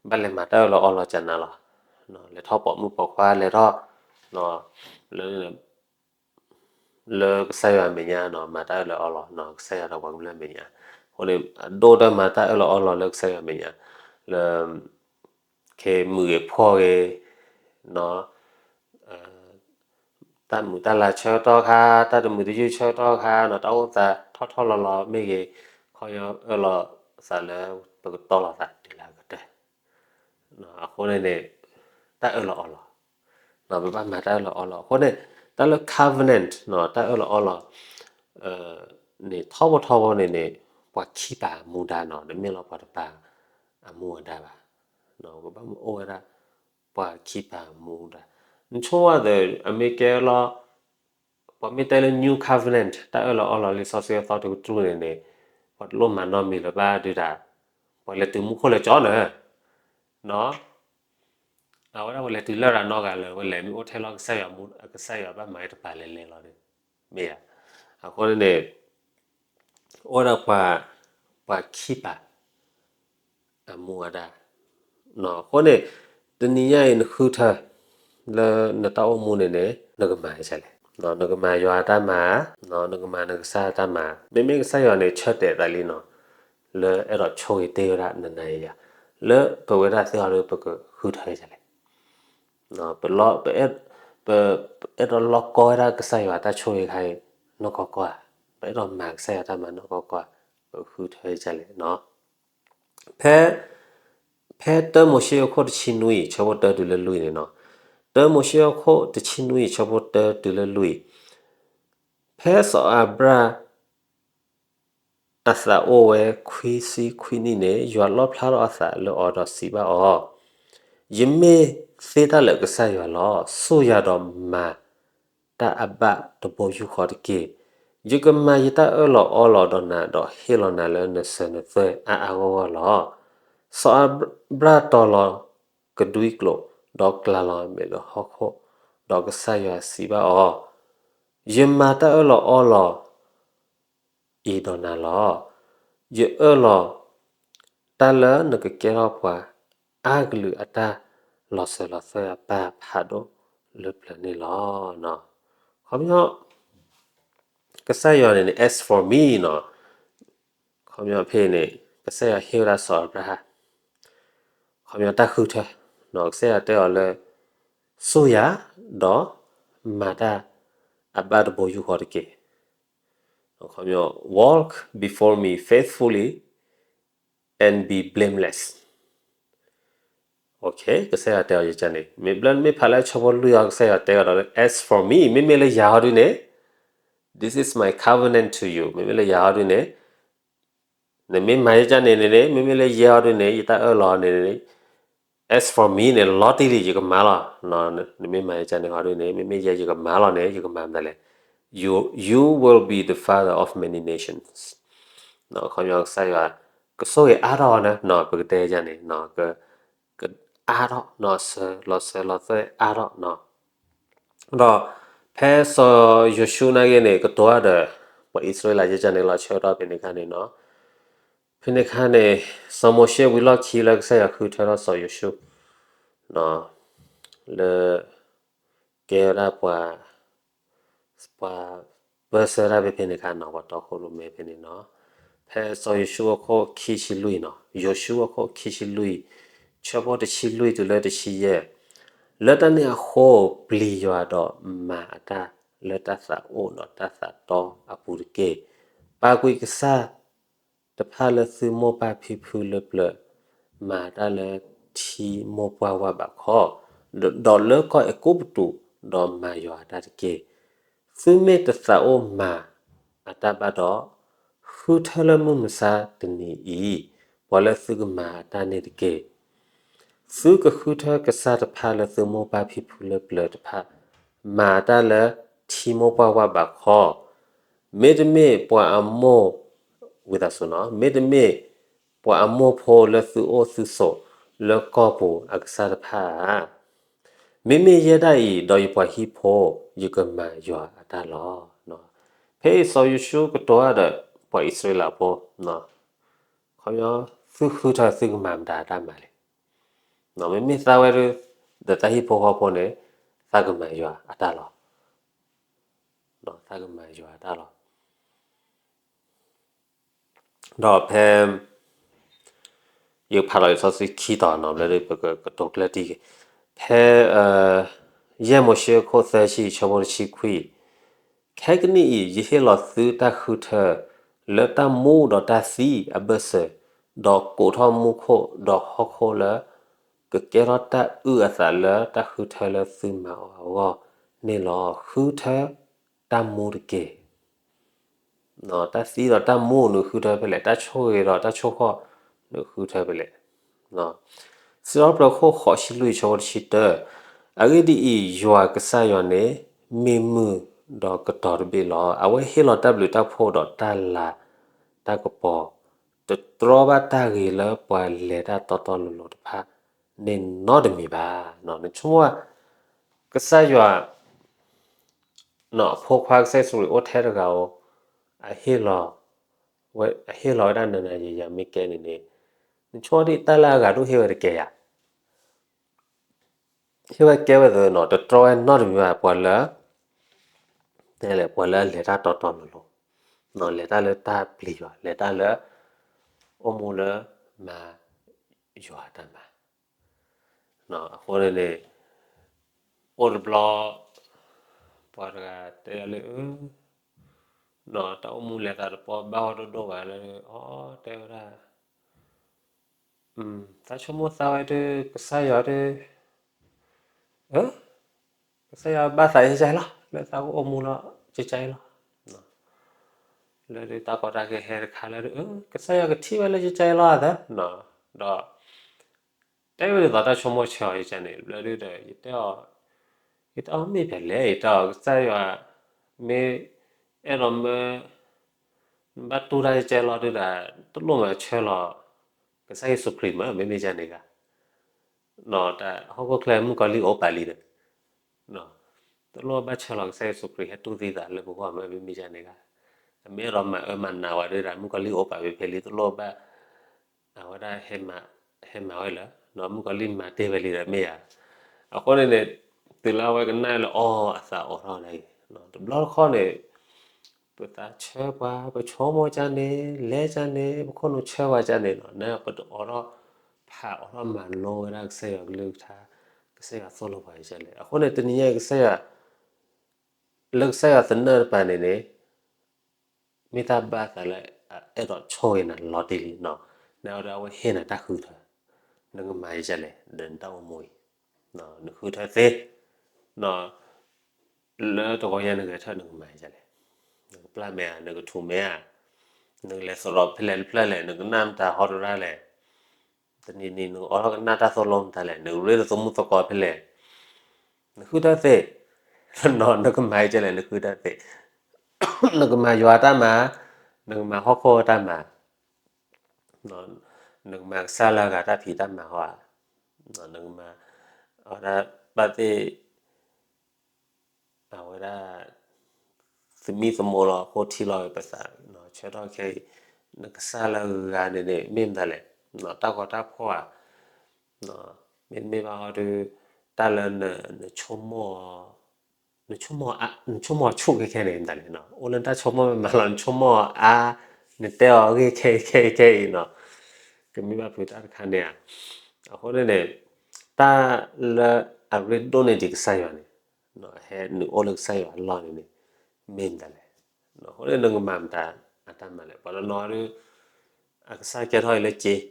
ဘၣ်လဲၤမၤတၢ်အၢၣ်လီၤအီလီၤကနၤလီၤ, လဲၤထီၣ်ပိာ်မုၣ်ပိာ်ခွါလဲၤထီၣ်, လၢ လၢကစၢ်ယွၤအမဲာ်ညါနီၤ, မၤတၢ်အၢၣ်လီၤအီလီၤနီၤ, ကစၢ်ယွၤဒီးပှၤကမျၢၢ်အမဲာ်ညါ, အဃိန့ၣ် အဒိၣ်တၢ်မၤတၢ်အၢၣ်လီၤအီလီၤလၢကစၢ်ယွၤအမဲာ်ညါ, လၢ ခ့မုာ်ဂ့ၤဖှီၣ်ဂ့ၤ, တၢ်မုာ်တၢ်လၤဆၢကတီၢ်ခါ, တၢ်တမုာ်တယုၢ်ဆၢကတီၢ်ခါနီၤ, တၢ်အိၣ်သးထီၣ်ထီၣ်လီၤလီၤမ့ၢ်ဂ့ၤ, ခီဖျိအၢၣ်လီၤသးလၢပကတီၢ်လီၤသးတုၤလၢအကတၢၢ်, အဃိန့ၣ်န့ၣ် တၢ်အၢၣ်လီၤအီလီၤ ပဘၣ်မၤတၢ်အၢၣ်လီၤအီလီၤ, အဃိန့ၣ် တၢ်လၢ covenant နီၤ, တၢ်အၢၣ်လီၤအီလီၤ န့ၣ် ထီဘိထီဘိန့ၣ်န့ၣ် ပှၤခံပၤအမူဒါနီၤ, တမ့ၢ်လၢပှၤတပၤအမူအဒါဘၣ်, ပဘၣ်မ့ၢ်အိၣ်ဝဲဒၣ် ပှၤခံပၤအမူဒါ, နဆိကမိၣ်သ့ အမ့ၢ်ကဲလီၤ ပှၤမ့ၢ်တဲလၢ new covenant တၢ်အၢၣ်လီၤအီလီၤလံာ်စီဆှံအသီတကတြူၢ်န့ၣ်န့ၣ်, ပှၤတလိၣ်မၤနီတမံၤလၢၤဘၣ်ဒုးဒၣ်, ပှၤလဲၤတုၤမူခိၣ်လၢကၠီန့ၣ်, အဝဲဒၣ်ပှၤလဲၤတုၤလၢရၤနီတဂၤလၢၤ, ပလဲၤမ့ၢ်အိၣ်ထဲလီၤကစၢ်ယွၤမူ, ကစၢ်ယွၤဘၣ်မၤတပၤလဲၤလဲၤလီၤ, မ့ၢ်ဧါ, အဃိန့ၣ်န့ၣ် အိၣ်ဝဲဒၣ်ပှၤ, ပှၤခံပၤ အမူအဒါ, အဃိန့ၣ် တနံၤညါအံၤနဃုထၢ လၢနတၢ်အိၣ်မူန့ၣ်န့ၣ် နကမၤဒ်လဲၣ်, နကမၤယွၤအတၢ်မၤ, နကမၤနကစၢ်အတၢ်မၤ, မ့မ့ၢ်ကစၢ်ယွၤန့ၣ် ဆၢတဲာ်သးလံနီၤ, လၢအဲၣ်ဒိးဆိၣ်ဂ့ၤတ့ၢ်ဝဲဒၣ်နၤယၤ, လၢပဝဲဒၣ်သ့ၣ်အီၤဒီး ပကဃုထၢဒ်လဲၣ် ပ, ပအဲၣ်ဒိးလီၢ်ကီဝဲဒၣ်ကစၢ်ယွၤတၢ်ဆိၣ်ဂ့ၤခါအံၤ နီၢ်ကီၢ်ကီၢ်ဧါ, ပအဲၣ်ဒိးမၤကစၢ်ယွၤတၢ်မၤနီၢ်ကီၢ်ကီၢ်ဧါ, ပဃုထၢဒ်လဲၣ်နီၤ, ဖဲ, ဖဲတၢမိၤၡ့အခိၣ်တဆံနွံအံၤ ဆၢဖိတၢတုၤလၢလွံၢ်န့ၣ်နီၤ, တၢမိၤၡ့အခိၣ်တဆံနွံအံၤ ဆၢဖိတၢတုၤလၢလွံၢ်, ဖဲစီၤအၤဘြၣ် အသးအိၣ်ဝဲခွံဆံခွံနံၣ်န့ၣ် ယွၤလီၣ်ဖျါထီၣ်အသးလၢအီၤဒီးစံးဘၣ်အီၤ, ယမ့ၢ်သ့တၢ်လၢာ်ကစၢ်ယွၤလီၤ. ဆိၣ်ယၤဒီးမၤတၢ်အဘၣ်တဘိယူၢ်ဃီတက့ၢ်. ယကမၤယတၢ်အၢၣ်လီၤအီလီၤဒီးနၤ, ဒီးဟ့ၣ်လီၤနၤလၢနစၢၤနသွဲၣ်အါအါဂီၢ်ဂီၢ်လီၤ. စီၤအၤဘြၣ်တီၤလီၤကဒွံကျိာ်, ဒီးကျါလီၤအမဲာ်လၢဟီၣ်ခိၣ်, ဒီးကစၢ်ယွၤစံးဘၣ်အီၤ, ယမၤတၢ်အၢၣ်လီၤအီလီၤ အံၤဒီးနၤလီၤ. ယအၢၣ်လီၤတၢ်လၢနကကဲထီၣ်ပှၤအါကလုာ်အတၢ်လီၤစၢၤလီၤသွဲၣ်အပၢ်ဖးဒိၣ်လၢပျၢၤန့ၣ်လီၤ. ခီပညီ ကစၢ်ယွၤန့ၣ်န့ၣ် as for me နီၤ, ခီပညီဖဲန့ၣ် ကစၢ်ယွၤဟ့ၣ်ဝဲဒၣ်စီၤအၤဘြၤဟၣ် ခီပညီတၢ်ဃုထၢ, ကစၢ်ယွၤတဲအီၤလၢ ဆိၣ်ယၤ, ဒီးမၤတၢ်အဘၣ်တဘိယူၢ်ဃီတက့ၢ်. ခီပညီ walk before me faithfully and be blameless. ကစၢ်ယွၤတဲအီၤယကန့ၣ်, မ့ၢ်ဘျီမ့ၢ်ဖးလၢဆၢဖိလွံၢ်အီၤ ကစၢ်ယွၤတဲအီၤဒီးလၢ as for me မ့မ့ၢ်လၢယၤဟီဒုန့ၣ်, this is my covenant to you မ့မ့ၢ်လၢယၤဟီဒုန့ၣ် နမ့ၢ်မၤယကန့ၣ်န့ၣ်န့ၣ် မ့မ့ၢ်လၢယဲဟီဒုန့ၣ် ယတၢ်အၢၣ်လီၤန့ၣ်န့ၣ်, as for me န့ၣ် လီၤတံၢ်လံ ယကမၤလီၤ. နမ့ၢ်မၤယကန့ၣ်ဟီဒုန့ၣ် မ့မ့ၢ်ယဲယကမၤလီၤန့ၣ် ယကမၤမတၤလဲၣ်, you, you will be the father of many nations. ခီပညီကစၢ်ယွၤ ကဆိၣ်ဂ့ၤအါထီၣ်န့ၣ် ပကတဲယကန့ၣ် ကအါထီၣ် လီၤစၢၤလီၤသွဲၣ်အါထီၣ် ဒီးဖဲစီၤယိၤၡူနာ်က့န့ၣ် ကတိၤတၢ်ဒီး ပှၤအံၣ်စရ့လးယကန့ၣ်လီၤဆၢကတီၢ်ဖဲန့ၣ်ခါန့ၣ်နီၤ, ဖဲန့ၣ်ခါန့ၣ် စီၤမိၤၡ့ဝံၤလီၢ်ခံလၢကစၢ်ယွၤဃုထၢထီၣ်စီၤယိၤၡူ လၢ ကဲဝဲဒၣ်ပှၤ ပှၤပၢဆှၢတၢ်ဖဲဖဲန့ၣ်အခါနီၤ ပှၤတီခိၣ်ရိၣ်မဲဖဲန့ၣ်နီၤ. ဖဲစီၤယိၤၡူအခိၣ်ခံဆံလွံၢ်နီၤ, ယိၤၡူအခိၣ်ခံဆံလွံၢ်, ဆၢဖိတဆံလွံၢ်တုၤလၢတဆံယဲၢ်, လၢတၢ်န့ၣ်အဃိ ပျံၤယွၤဒီးမၤအတၢ်လၢတၢ်သးအိၣ်ဒီးတၢ်သးတီအပူၤတက့ၢ်. ပာ်ကွံာ်ကစၢ် တဖၣ်လၢသုမိၢ်ပၢ်ဖံဖုလၢပျၢၤ, မၤတၢ်လၢထံမိၢ်ပှၢ်ဝၢ်ဘးခီ, ဒီးလၢကီၢ်အဲၤကူပတူး, ဒီးမၤယွၤအတၢ်တက့ၢ်. သုမ့ၢ်တသးအိၣ်မၤအတၢ်ဘၣ်ဒီး, ဃုထၢလၢမုၢ်မဆါတနံၤအံၤ, ပှၤလၢသုကမၤအတၢ်န့ၣ်တက့ၢ်. သုကဃုထၢကစၢ်တဖၣ်လၢသုမိၢ်ပၢ်ဖံဖုလၢပျၢၤတဖၣ်, မၤတၢ်လၢထံမိၢ်ပှၢ်ဝၢ်ဘးခီ, မ့တမ့ၢ်ပှၤအမိၢ်, ဝံသးစူၤနီၤ, မ့တမ့ၢ်ပှၤအမိၢ်ဖိလၢသုအိၣ်သုဆိးလၢကီၢ်ပူၤအကစၢ်တဖၣ်ဧါ. မ့မ့ၢ်ယဲဒၣ်အံၤ, ဒီးယပှၤဟံၣ်ဖိ, ယကမၤယွၤအတၢ်လီၤ. ဖဲအံၤစီၤယိၤၡူကတိၤတၢ်ဒီးပှၤအံၣ်စရ့လးဖိ, ခီ, သုဃုထၢသုကမၤမတၤအတၢ်မၤလဲၣ်. မ့မ့ၢ်သးဝဲဒီး, ဒီးတၢ်ဟံၣ်ဖိဃီဖိန့ၣ်, သးကမၤယွၤအတၢ်လီၤ. သးကမၤယွၤအတၢ်လီၤ. ဒီးဖဲ ယဖးလီၤလံာ်စီဆှံခံတီၤနီၤ ဘျီဒုးပကကတိၤကျၢၢ်တံၢ်က့ၤ, ဖဲ ယဲၢ်မိၤၡ့အခိၣ်သၢဆံ ဆၢဖိတဆံခွံ, ခဲကနံၣ်အံၤ ယဟ့ၣ်လီၤသုတၢ်ဃုထၢ လၢတၢ်မူဒီးတၢ်သံအဘၢၣ်စၢၤ, ဒီးကိးထီၣ်မူခိၣ်ဒီးဟီၣ်ခိၣ်လၢ ကကဲထီၣ်တၢ်အုၣ်အသးလၢတၢ်ဃုထၢလၢသုမၤအီၤအဂီၢ်န့ၣ်လီၤ. ဃုထၢတၢ်မူတက့ၢ်. တၢ်သံဒီးတၢ်မူနဃုထၢဖဲလဲၣ်, တၢ်ဆိၣ်ဂ့ၤဒီးတၢ်ဆိၣ်ဃီၣ်နဃုထၢဖဲလဲၣ်. စံးထီၣ်ပတြၢၤခိၣ်ဃိးဆံလွံၢ် ဆၢဖိတဆံတၢ, အဂ့ၢ်ဒ်အံၤ, ယွၤကစၢ်ယွၤန့ၣ် မ့ၢ်မုၢ်ဒီးကတီၤတဘ့ၣ်လီၤ. အဝဲဟ့ၣ်လီၤတၢ်ဘျုးတၢ်ဖှိၣ်ဒီးတၢ်လၤတၢ်ကပီၤ, တတြီဘၣ်တၢ်ဂ့ၤလၢပှၤလဲၤတၢ်တီတီလိၤလိၤတဖၣ်န့ၣ်နီတမံၤဘၣ်. နဆိကမိၣ် ကစၢ်ယွၤ အဖိခွါကစၢ်ယ့ၣ်ၡူးခရံာ်အိၣ်ထဲတဂၤဧိၤ, အဟ့ၣ်လီၤဝဲဒၣ်နၤနၤယၤယၤမ့ၢ်ကဲန့ၣ်န့ၣ်, နဆိကမိၣ်ဒ်တၢ်လၢအဂၤဒိၣ်ဟ့ၣ်ဝဲတကဲယၤ, ဟ့ၣ်ဝဲကဲဝဲသ့နီၤ, တတြီဝဲနီတမံၤဘၣ် ပှၤလၢ တဲလဲၣ် ပှၤလၢအလဲၤတၢ်တီတီလိၤလိၤ, လဲၤတၢ်လၢတၢ်ပျံၤယွၤ, လဲၤတၢ်လၢ အိၣ်မူလၢ မၤ ယွၤတၢ်မၤ အဃိန့ၣ်န့ၣ် အိၣ်တဘျီ ပှၤတဂၤတဲယၤလၢ တၢ်အိၣ်မူလဲၤသးတပီၢ်ဘၣ်ဝဲဒိၣ်ဒိၣ်ဘၣ်လၢ အီ တဲဝဲဒၣ် သးဆိကမိၣ်သးဝဲဒၣ် ကစၢ်ယွၤဒၣ် ကစၢ်ယွၤဘၣ်သးယကလီၤ လၢသးကအိၣ်မူလီၤ ကကလီၤ လၢဒၣ်တၢ်ကီတၢ်ခဲဟဲတခါလၢဒၣ် ကစၢ်ယွၤကထံၣ်ဝဲလၢကကလီၤသး ဒီး တဲဝဲဒ်သိးတၢ်ဆိကမိၣ်ဆၢအီၤယကန့ၣ် လၢဒၣ်ဒီး ယတဲအီၤ ယတဲအီၤမ့ၢ်ပလဲၣ် ယတဲအီၤကစၢ်ယွၤ မ့ၢ် အဲၣ်ဒိးမၢ နဘၣ်တူၢ်တၢ်ကကလီၤဒၣ်ဒီး တလိၣ်မၤဆၢလီၤ ကစၢ်ယ့ၣ်ၡူးခရံာ်မ့ၢ် မ့မ့ၢ်ယန့ၣ်ဂ့ၤ တၢ်ဟီၣ်ခိၣ်ချၢမုၣ်ကီၤလံၢ်အိၣ်ပာ်လံဒီး တလိၣ်ဘၣ်ဆၢလီၤကစၢ်ယ့ၣ်ၡူးခရံာ်ဟဲတူၢ်သံသးလၢပဂီၢ်မ့ၢ် မ့မ့ၢ်ယန့ၣ်ဂ့ၤ အမ့ၢ်အဲၣ်ဒိးမၤအၢမၤနးဝဲဒၣ်ဒီး မုၣ်ကီၤလံၢ်အိၣ်ပာ်ဖဲဖဲလံ တလိၣ်ဘၣ် အဝဲဒၣ် ဟဲမၤဝဲလၢ မုၣ်ကီၤလံၢ်မၤတ့ၢ်ဝဲလံဒီးမ့ၢ်ဧါ အဃိန့ၣ်န့ၣ် တုၤလၢအဝဲကနၣ်လၢအီၤအသးအိးထီၣ်န့ၣ် တဘျီတခီၣ်န့ၣ် ပသးဆၢပှၤ ပဆိကမိၣ်ကန့ၣ် လဲၤကန့ၣ် ပခိၣ်နူာ်ဆၢပှၤကန့ၣ်လီၤ နပတအိးထီၣ် ဖးအိးထီၣ်မၤလိဝဲဒၣ်ကစၢ်ယွၤကလုၢ်ကထါ ကစၢ်ယွၤသိၣ်လိပှၤကလဲၣ် အဃိန့ၣ် တနံၤညါကစၢ်ယွၤ လၢကစၢ်ယွၤသနၢၣ်တပၤန့ၣ်န့ၣ် မ့ၢ်တၢ်ဘၣ်သးလၢ အဲၣ်ဒိးဆိၣ်ဂ့ၤနၤလီၤတံၢ်လံ နဝဲဒၣ်အဝဲဟ့ၣ်နၤတၢ်ဃုထၢ နကမၤယကလဲၣ် ဒီးနတၢ်အိၣ်မူအံၤ နဃုထၢသ့ လၢတဂီၤညါနဂဲၤထၢၣ်နကမၤယကလဲၣ် နကပျၢ်မဲာ်ဧါ နကထူးမဲာ်ဧါ နကလဲၤသရိာ်ဖဲလဲၣ်တဖျၢၣ်လဲၣ် နကနၣ်မတၤဟီတရၣ်လဲၣ် တနံၤနံၤနကအိးထီၣ်ကနၣ်တၢ်သိၣ်လိမတၤလဲၣ် နကရ့လိာ်သမူသကိးဖဲလဲၣ် နဃုထၢသ့ နကမၤယကလဲၣ် နဃုထၢသ့ နကမၤယွၤတၢ်မၤ နကမၤဟီၣ်ခိၣ်တၢ်မၤ နကမၤကစၢ်လၢအဂၤတၢ်ဖံးတၢ်မၤဟီဧါ နကမၤ အဝဲဒၣ်ဘၣ်သ့ၣ် အဝဲဒၣ် သမံသမိးလီၤအဃိထံလီၤပသး ဆၢထီၣ်ခဲအံၤ နကစၢ်လၢအဂၤန့ၣ်န့ၣ် မ့ၢ်မတၤလဲၣ် တၢ်ကီတၢ်ဖှီၣ်ဧါ မ့တမ့ၢ်ဘၣ်ဟီဒီး တၢ်လၢ နဆိကမိၣ် နဆိကမိၣ်ဆူၣ်ခဲခဲန့ၣ်မတၤလဲၣ်, အိၣ်လၢတၢ်ဆိကမိၣ်မးလီၤ, နဆိကမိၣ်အါ, နတဲအီၤဂ့ၢ်ခဲခဲခဲအံၤနီၤ, ကမ့ၢ်ဘၣ်ဖုးတၢ်တခါန့ၣ်ဧါ. အဃိန့ၣ်န့ၣ် တၢ်လၢအရ့ဒိၣ်န့ၢ်ဒံးကစၢ်ယွၤန့ၣ် ဟဲနုာ်အိၣ်လၢကစၢ်ယွၤအလီၢ်န့ၣ်န့ၣ် မ့ၢ်မတၤလဲၣ်. အဃိန့ၣ် နကမၤမတၤအတၢ်မၤလဲၣ်. ပှၤတနီၤဒီး အကစၢ်ကဲထီၣ်အံၤလၢစ့,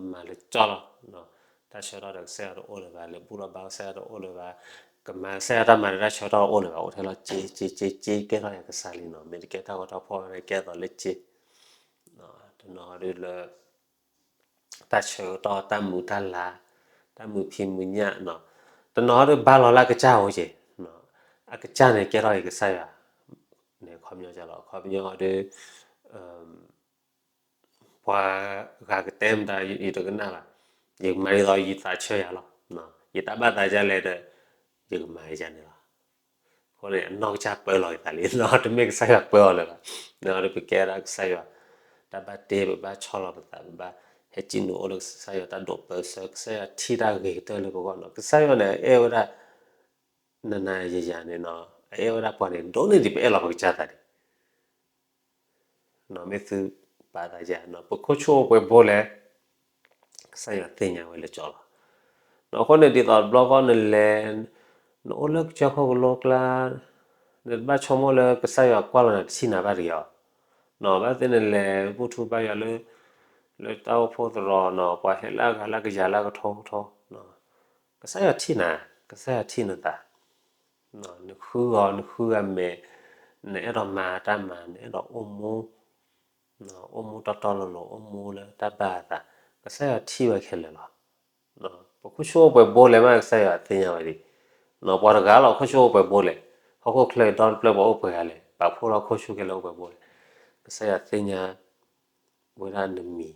မၤလၢကၠီလီၤ. တၢ်ဆၢကတီၢ်ဒီးကစၢ်ယွၤတအိၣ်လၢၤဘၣ်, လဲၤဘူၣ်ထီၣ်ဘါကစၢ်ယွၤတအိၣ်လၢၤဘၣ်, ကမၤကစၢ်ယွၤတၢ်မၤဒီးတၢ်ဆၢကတီၢ်တအိၣ်လၢၤဘၣ်, အိၣ်ထဲလီၤစ့ စ့ စ့ စ့ ကဲထီၣ်ယၤကစၢ်လံနီၤ, မ့ၢ်တကဲတၢ်ဂီၤတၢ်ဖီၣ်ဝဲဒၣ်ကဲသိးလၢစ့ တနီၤဒီးလၢ တၢ်ဆၢကတီၢ် တၢ်မုာ်တၢ်လၤ, တၢ်မုာ်ဖံးမုာ်ညၣ်နီၤ, တနီၤဒီးဘါလီၤလၢအကစၢ်အိၣ်က့ၤ, အကစၢ်န့ၣ်ကဲထီၣ်အံၤကစၢ်ယွၤန့ၣ် အခီပညီလီၤ. အခီပညီဒီး ပှၤဂၤကတဲမတၤ ယတကနၣ်ဘၣ်, ယကမၤဒ်သိးယသးဆၢယၤလီၤ, ယတၢ်ဘၣ်သးဒ်လဲၣ်ဒီး ယကမၤဒ်န့ၣ်လီၤ. အဃိန့ၣ် အနီၢ်ကစၢ်ပၢလီၤယသးလံ, တမ့ၢ်ကစၢ်ယွၤပၢအီၤလၢၤဘၣ်. ဒီးပကဲဒၣ်ကစၢ်ယွၤ တၢ်ဘၣ်တ့ ပဘၣ်ဆီၣ်လီၤပသး, ပဘၣ်ဟဲစံၣ်နုာ်အိၣ်လၢကစၢ်ယွၤတၢ်ဒိးပၢဆှၢ, ကစၢ်ယွၤထံၣ်တၢ်ဂ့ၤကတၢၢ်လၢပဂီၢ်နီၤ. ကစၢ်ယွၤန့ၣ် အအဲၣ်ဝဲဒၣ် နၤနၤယၤယၤန့ၣ်နီၤ, အအဲၣ်ဝဲဒၣ်ပှၤန့ၣ် ဒိၣ်န့ၢ်ဒံးပအဲၣ်လီၤပကစၢ်သးဒံး မ့ၢ်သုပာ်သးယၤနီၤ, ပခိၣ်ဆူၣ်အိၣ်ပှဲၤဘိလဲၣ်, ကစၢ်ယွၤသ့ၣ်ညါဝဲလၢကၠီလီၤ. အဃိန့ၣ် ဒ်သိးတဘျီဃီနလဲၤ, နအိၣ်လၢကစၢၢ်ခိၣ်ကလိကျါ, နတဘၣ်ဆိကမိၣ်လၢကစၢ်ယွၤကွၢ်လီၤနၤတထံၣ်နၤဘၣ်တဂ့ၤအီၤ, ဘၣ်သ့ၣ်နလဲၤဘူၣ်ထူဘါယွၤလၢ လၢတၢ်အိၣ်ဖှိၣ်သရိာ်နီၤ, ပှၤဟဲလၢအဂၤလၢကယၤလၢကထိကထိ, ကစၢ်ယွၤထံၣ်နၤ, ကစၢ်ယွၤထံၣ်နသး, နဃုဂီၤ နဃုဂၤမဲာ်, နအဲၣ်ဒိးမၤတၢ်မၤ, နအဲၣ်ဒိးအိၣ်မူ, အိၣ်မူတီတီလိၤလိၤ, အိၣ်မူလၢတၢ်ဘၣ်အသး, ကစၢ်ယွၤထံၣ်ဝဲခဲလၢာ်လီၤ. ပခိၣ်ဆူၣ်အိၣ်ပှဲၤဘိလဲၣ်မး ကစၢ်ယွၤသ့ၣ်ညါဝဲဒၣ်, ပှၤတဂၤလီၤခိၣ်ဆူၣ်အိၣ်ပှဲၤဘိလဲၣ်, ဟီၣ်ခိၣ်ချၢအံၤဒီတဖျၢၣ်ပှၤအိၣ်ပှဲၤဂၤလဲၣ်, ပာ်ဖှိၣ်လီၤခိၣ်ဆူၣ်ခဲလၢာ်အိၣ်ပှဲၤဘိလဲၣ်, ကစၢ်ယွၤသ့ၣ်ညါ ဝဲဒၣ်နမံ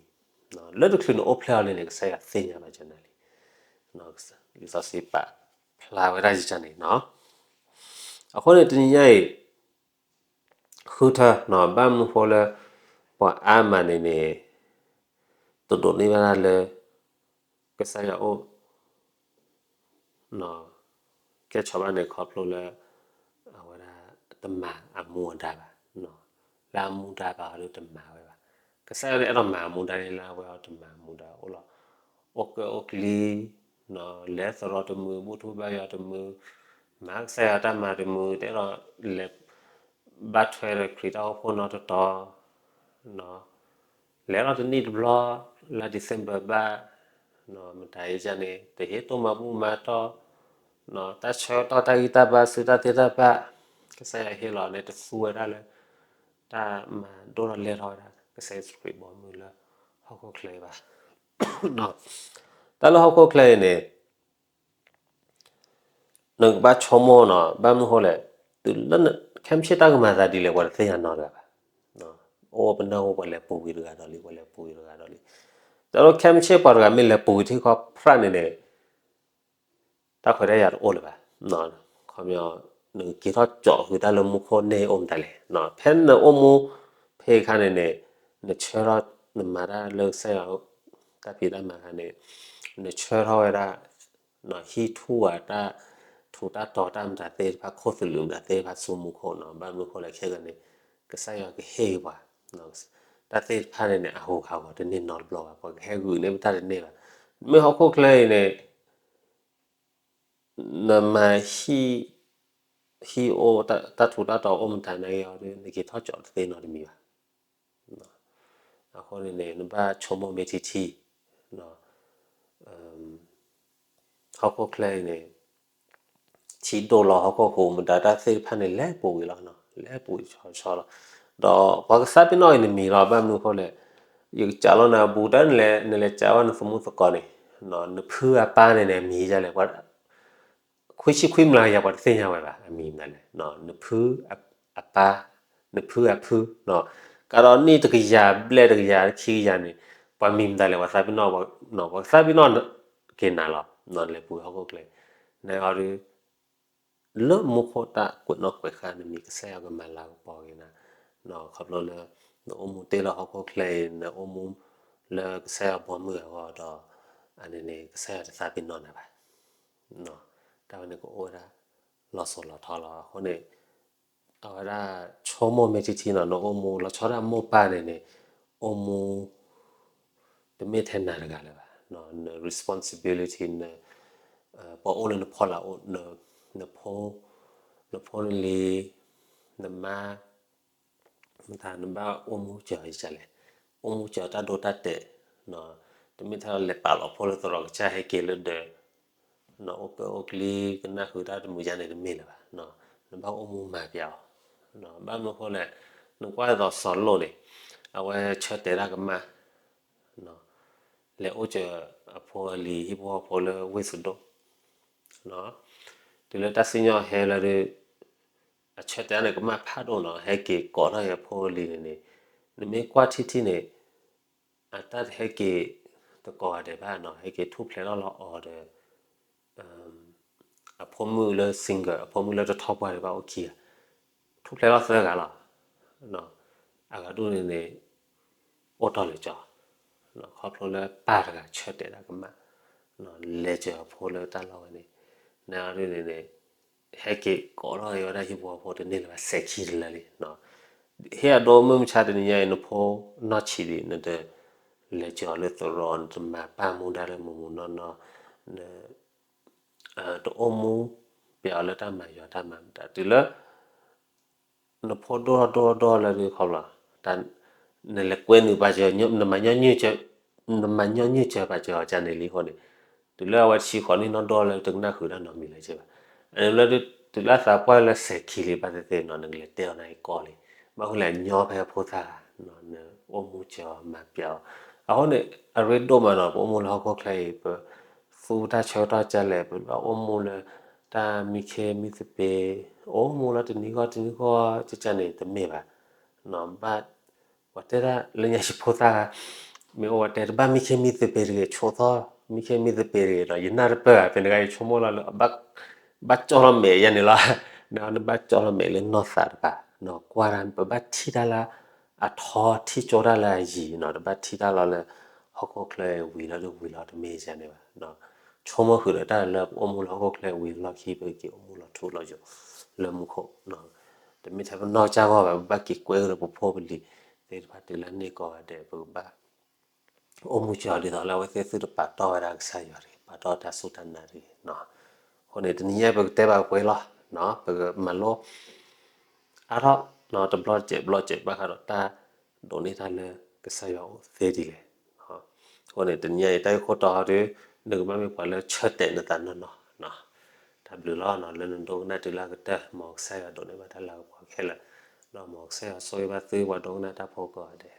ၤ, လၢတချုးနအိၣ်ဖျဲၣ်အီၤလံန့ၣ် ကစၢ်ယွၤသ့ၣ်ညါဘၣ်ကနၤလံ, လံာ်စီဆှံပာ်ဖျါဝဲဒၣ်ယကန့ၣ်နီၤ. အဃိန့ၣ် တနံၤညါအံၤ ဃုထၢနီၤ, ဘၣ်မနုၤဃိလၢ ပှၤအါမးန့ၣ်န့ၣ် တဒိးန့ၢ်ဘၣ်တၢ်လၢ ကစၢ်ယွၤအိၣ် ကဲဆီဘၣ်န့ၣ် ခီဖျိလၢ အဝဲဒၣ်တမၤအမူအဒါဘၣ်, လၢအမူဒါဘၣ်အီၤဒီးတမၤဝဲဘၣ်. ကစၢ်ယွၤန့ၣ် အဲၣ်ဒိးမၤအမူဒါန့ၣ်လၢအဝဲအီၤတမၤအမူဒါ, အိၣ်လီၤ အိၣ်ကၢအိၣ်ကျံ, လဲၤသရိာ်တမုာ်, ဘူၣ်ထူဘါယွၤတမုာ်, မၤကစၢ်ယွၤတၢ်မၤတမုာ်, တအဲၣ်ဒိးလဲၤ ဘၣ်ထွဲဒီးခရံာ်တၢ်အိၣ်ဖှိၣ်နီတတီၤ, လဲၤလီၤတနံၣ်တဘျီ, လါ December ဘၣ်, မတၤအံၤန့ၣ် တဟ့ၣ်တိၢ်မၤဘူၣ်မၤတီၢ်, တၢ်ဆၢကတီၢ်တၢ်ဂံၢ်တၢ်ဘါစုတၢ်သ့တၢ်ဘၣ်, ကစၢ်ယွၤဟ့ၣ်လီၤန့ၣ် တသူဝဲဒၣ်လၢ တၢ်မၤဒိၣ်ထီၣ်လဲၢ်ထီၣ်ဝဲဒၣ် ကစၢ်ယ့ၣ်ၡူးခရံာ်ဘီမုၢ်လၢဟီၣ်ခိၣ်ချၢအံၤဘၣ်. တၢ်လၢဟီၣ်ခိၣ်ချၢအံၤန့ၣ် နကဘၣ်ဆိကမိၣ်နီၤ, ဘၣ်မနုၤဃိလဲၣ်, တုၤလၢ ခဲမုၢ်ဆ့ၣ်တၢ်ကမၤသးဒ်လဲၣ် ပှၤတသ့ၣ်ညါနီတဂၤဘၣ်. အိၣ်ပနၢ်ဟူပှၤလဲၤပူၤကွံာ်တဂၤဒီးလံ, ပှၤလဲၤပူၤကွံာ်တဂၤဒီးလံ. တၢ်လၢခဲမုၢ်ဆ့ၣ်ပှၤတဂၤမ့ၢ်လဲၤပူၤကွံာ်ထံကီၢ် ဖြး န့ၣ်န့ၣ် တၢ်ခွဲးတၢ်ယာ်တအိၣ်လၢၤဘၣ်. ခီပညီ နကက့ၤထီၣ်ကၠီးဃုာ်တၢ်လၢမူခိၣ်န့ၣ်အိၣ်မတၤလဲၣ်. ဖဲနအိၣ်မူဖဲအခါန့ၣ်န့ၣ် နဆၢထီၣ် နမၤတၢ်လၢကစၢ်ယွၤ တၢ်ဖံးတၢ်မၤအခါန့ၣ် နဆၢထီၣ်ဝဲဒၣ် ဟံးထူၣ်ဝဲတၢ်ထူးတၢ်တီၤတၢ်မတၤသ့ၣ်တဖၣ် ခိၣ်သလုးမတၤသ့ၣ်တဖၣ်ဆူမူခိၣ်နီၤ. ဘၣ်မနုၤဃိလဲၣ် ခဲကနံၣ်န့ၣ် ကစၢ်ယွၤကဟ့ၣ်ပှၤ တၢ်သ့ၣ်တဖၣ်န့ၣ်န့ၣ် အဟူးဟးဂီၤတန့ၢ်နီတဘျီဘၣ်, ပှၤကဟဲဂုာ်န့ၢ်ပတၢ်တန့ၢ်ဘၣ်. မ့ၢ်ဟီၣ်ခိၣ်ချၢအံၤန့ၣ် နမၤဟံၣ် ဟံၣ်အိၣ် တၢ်ထူးတၢ်တီၤအိၣ်မတၤနာ်က့ၤအီၤဒီး နက့ၤထီၣ်ကၠီးတသ့နီတမံၤဘၣ်. အဃိန့ၣ်န့ၣ် နဘၣ်ဆိကမိၣ်မ့ၢ်ထံထံ ဟီၣ်ခိၣ်ချၢအံၤန့ၣ် ထံဒိၣ်လီၤ ဟီၣ်ခိၣ်ဟူးမတၤတၢ်သ့ၣ်တဖၣ်န့ၣ် လဲၤပူၤကွံာ်လီၤ, လဲၤပူၤဆီဆီလီၤ. ဒီးပှၤကသးပ့ၤနီၣ်အံၤနမံၤလီၤ, ဘၣ်မနုၤအဃိလဲၣ်, ယကစးလီၤနၤအဘူးတၢ်န့ၣ်လဲၣ်, နလဲၤစးဝဲနသမူသကိးန့ၣ်, နဖုအပၢ်န့ၣ်န့ၣ် အမံၤဒ်လဲၣ်, ခွံဆံခွံမျးကယၤ ပှၤတသ့ၣ်ညါဝဲဘၣ် အမံၤမတၤလဲၣ်, နဖုအပၢ်, နဖုအဖု, ကဒီးနံၣ်တကယၤဘျဲၣ်တကယၤခံကယၤန့ၣ် ပှၤမံၤမတၤလဲၣ် ပှၤသးပ့ၤနီၣ်, ပှၤသးပ့ၤနီၣ်က့ၤနၤလီၤ, လဲၤပူၤဟီၣ်ခိၣ်ချၢ, နအီၤဒုး လၢမူခိၣ်တၢ်ကွဲးနီၣ်ကွဲးဃါနမံၤ ကစၢ်ယွၤကမၤလၤကပီၤက့ၤနၤ, ခီဖျိလၢ နအိၣ်မူတ့ၢ်လၢဟီၣ်ခိၣ်ချၢအံၤ နအိၣ်မူလၢကစၢ်ယွၤဘီမုၢ်အဂီၢ်ဒီး အန့ၣ်န့ၣ် ကစၢ်ယွၤတသးပ့ၤနီၣ်နၤဘၣ်. တၢ်ဝဲန့ၣ်ကအိၣ်ဝဲဒၣ်လီၤစိၤလီၤထီလီၤ. အဃိန့ၣ် အဝဲဒၣ်ဆိကမိၣ်မ့ၢ်ထံထံနီၤ နအိၣ်မူ လီၤဆီဒၣ်မိၢ်ပၢ်န့ၣ်န့ၣ် အိၣ်မူ တမ့ၢ်ထဲနၤတဂၤလၢၤဘၣ်. န responsibility န ပှၤအိၣ်လၢနဖီလာ်အိၣ် နဖိ နဖိနလံၤ နမါ မတၤ နဘၣ်အိၣ်မူစၢၤယလဲၣ်, အိၣ်မူစၢၤတၢ်ဒိတၢ်တဲာ်, တမ့ၢ်ထဲလဲၤပာ်လီၤဖိလၢသရိာ်ကစၢ်ဟဲက့ၤလၢဒၢး အိၣ်ပၢၢ်အိၣ်ကလံၤ ကနၢ်ဃုာ်တၢ်တမုာ်ယါန့ၣ်တမ့ၢ်လၢၤဘၣ်. နဘၣ်အိၣ်မူမၤပၠးအီၤ. ဘၣ်မနုၤအဃိလဲၣ်, နကွၢ်သိးစီၤလိၣ်န့ၣ် အဝဲဆၢတဲာ်တၢ်ကမၣ် လဲၤအိၣ်စၢၤအဖိအလံၤဟံၣ်ဖိဃီဖိလၢဝ့ၢ်စဒိၣ် တုၤလၢတၢ်စံၣ်ညီၣ်ဟဲလၢဒုး အဆၢတဲာ်န့ၣ်ကမၣ်ဖးဒိၣ်နီၤ ဟဲက့ၤကိးထီၣ်အဖိအလံၤန့ၣ်န့ၣ် နမ့ၢ်ကွၢ်ထံထံန့ၣ် အတၢ်တဟဲက့ၤတကိးဂၤဒဲးဘၣ်နီၤ ဟဲက့ၤထူၣ်ဖျဲးထီၣ်လီၤအီၤဒီး အဖိမုၣ်လၢ single အဖိမုၣ်လၢတထီၣ်ပှၢ်ဒံးဘၣ်အိၣ်ခံဂၤ ထူၣ်ဖျဲးထီၣ်သၢဂၤလီၤ. အဂၤဒူၣ်န့ၣ်န့ၣ် အိၣ်တီၢ်လၢကၠီ ခီဖျိလၢပၢ်တဂၤဆၢတဲာ်တၢ်ကမၣ် လဲၤစၢၤအဖိလၢတၢ်လီၢ်ဝဲန့ၣ် နဂၤဒူၣ်န့ၣ်န့ၣ် ဟဲက့ၤကိးထီၣ်ဝဲဒၣ်ဟံၣ်ဖိဃီဖိတန့ၢ်လၢၤဘၣ် စဲးခံတလၢလံ. ဟ့ၣ်အဒိမုၢ်မဆါတနံၤညါအံၤ နဖိနီၢ်ဆံးဒံး နတလဲၤစၢၤအီၤလၢသရိာ် နတမၤပာ်မူဒါလၢမူးမူးနီၢ်နီၢ် န တအိၣ်မူပၠးအီၤလၢတၢ်မၤယွၤတၢ်မၤမတၤ တုၤလၢ နဖိဒိၣ်ထီၣ်ဒိၣ်ထီၣ်ဒိၣ်ထီၣ်လၢဒုးခီဖျိ နလဲၤကွဲနုာ်ပာ်စၢၤ နမၤညီနုၢ်စၢၤ နမၤညီနုၢ်စၢၤပာ်စၢၤအီၤကန့ၣ်လံအဃိန့ၣ် တုၤလၢအဝဲတဆံဃိးနံၣ်နီၢ်ဒိၣ်လၢတကနၣ်ဃုာ်တၢ်နီတမံၤလၢၤဘၣ်. အန့ၣ်လၢ တုၤလၢအသးပှၢ်လၢစဲးခံလံဘၣ်သ့ၣ်သ့ၣ်နီၤ နကလဲၤတဲအီၤန့ၣ်ကီလံ. ဘၣ်ဃိလဲၣ် ညီဖဲအဖိသၣ်ဂၤ နအိၣ်မူစၢၤအီၤမၤပၠးအီၤ အဃိန့ၣ် အရ့ဒိၣ်မးနီၤ ပအိၣ်မူလၢဟီၣ်ခိၣ်ချၢအံၤ ပသူတၢ်ဆၢကတီၢ်ကလဲၣ် ပဘၣ်အိၣ်မူလၢ တၢ်မံခ့မံသပ့ၤ အိၣ်မူလၢတနံၤဂီၢ်တနံၤဂီၢ်ကကန့ၣ် တမ့ၢ်ဘၣ်. ဘၣ် ပှၤတဲဒၣ်လၢညါယဖိသၣ်ဂၤ မ့ၢ်အိၣ်ဝဲတဲတဘၣ်မံခ့မံသပ့ၤတဂ့ၤ ဆိးသီ မံခ့မံသပ့ၤတဂ့ၤဒီး ယနၢ်တပၢၢ်ဘၣ် ဖဲန့ၣ်ဂၤယဆိကမိၣ်လီၤလၢ ဘၣ်ကၠီၣ်ထီၣ်မဲာ်ယဲန့ၣ်လီၤ. နဘၣ်ကၠီၣ်ထီၣ်မဲာ်လၢနီၢ်သးတပၤ ကွၢ်တၢ် ပဘၣ်ထံၣ်တၢ်လၢအထီ ထံၣ်ကၠိတၢ်လၢအယံၤနီၤ တဘၣ်ထံၣ်တၢ်လီၤလၢ ဟီၣ်ခိၣ်ချၢဝံၤလီၤဒုးဝံၤလီၤတမ့ၢ်ယဲန့ၣ်ဘၣ်. ဆိကမိၣ်ဃုာ်ဒီးတၢ်လၢပအိၣ်မူလၢဟီၣ်ခိၣ်ချၢဝံၤလီၢ်ခံ ပကက့ၤအိၣ်မူလီၤထူလီၤယိာ်လၢမူခိၣ် တမ့ၢ်ထဲပနီၢ်ကစၢ်ဂီၢ်ဘၣ် ပဘၣ်က့ၤကွဲကဒီးပဖိပလံၤသ့ၣ်တဖၣ်တုၤလၢန့ၢ်ကီးဂၤဒဲး ပကဘၣ် အိၣ်မူစၢၤအီၤဒ်သိးလၢအဝဲသ့ၣ်သုတပာ်တီၢ်ဝဲဒၣ်ကစၢ်ယွၤတဂ့ၤ ပာ်တီၢ်တၢ်စူၢ်တၢ်နာ်တဂ့ၤ. အဃိန့ၣ် တနံၤညါပကတဲဘၣ်ပှဲၤလီၤ ပကမၤလိ အါထီၣ် တဘျီတစဲးဘျီတစဲး ဘၣ်ဃးဒီးတၢ်ဒိးန့ၢ်တၢ်လၢကစၢ်ယွၤအိၣ်သ့ဒ်လဲၣ်. အဃိန့ၣ် တနံၤညါအံၤ တၢ်ဂ့ၢ်ခိၣ်တီဟီဒုး နကဘၣ်မ့ၢ်ပှၤလၢဆၢတဲာ်နသးနီၢ်နီၢ် တၢ်ဘျုးလီၤ လၢနဒိကနၣ်တုၤလၢအကတၢၢ် မ်ကစၢ်ယွၤဒိးန့ၢ်ဘၣ်တၢ်လၤကပီၤခဲလၢာ် ဒီးမ်ကစၢ်ယွၤဆိၣ်ဂ့ၤဘၣ်သုပှၤဒိကနၣ်တၢ်ဖိကိးဂၤဒဲး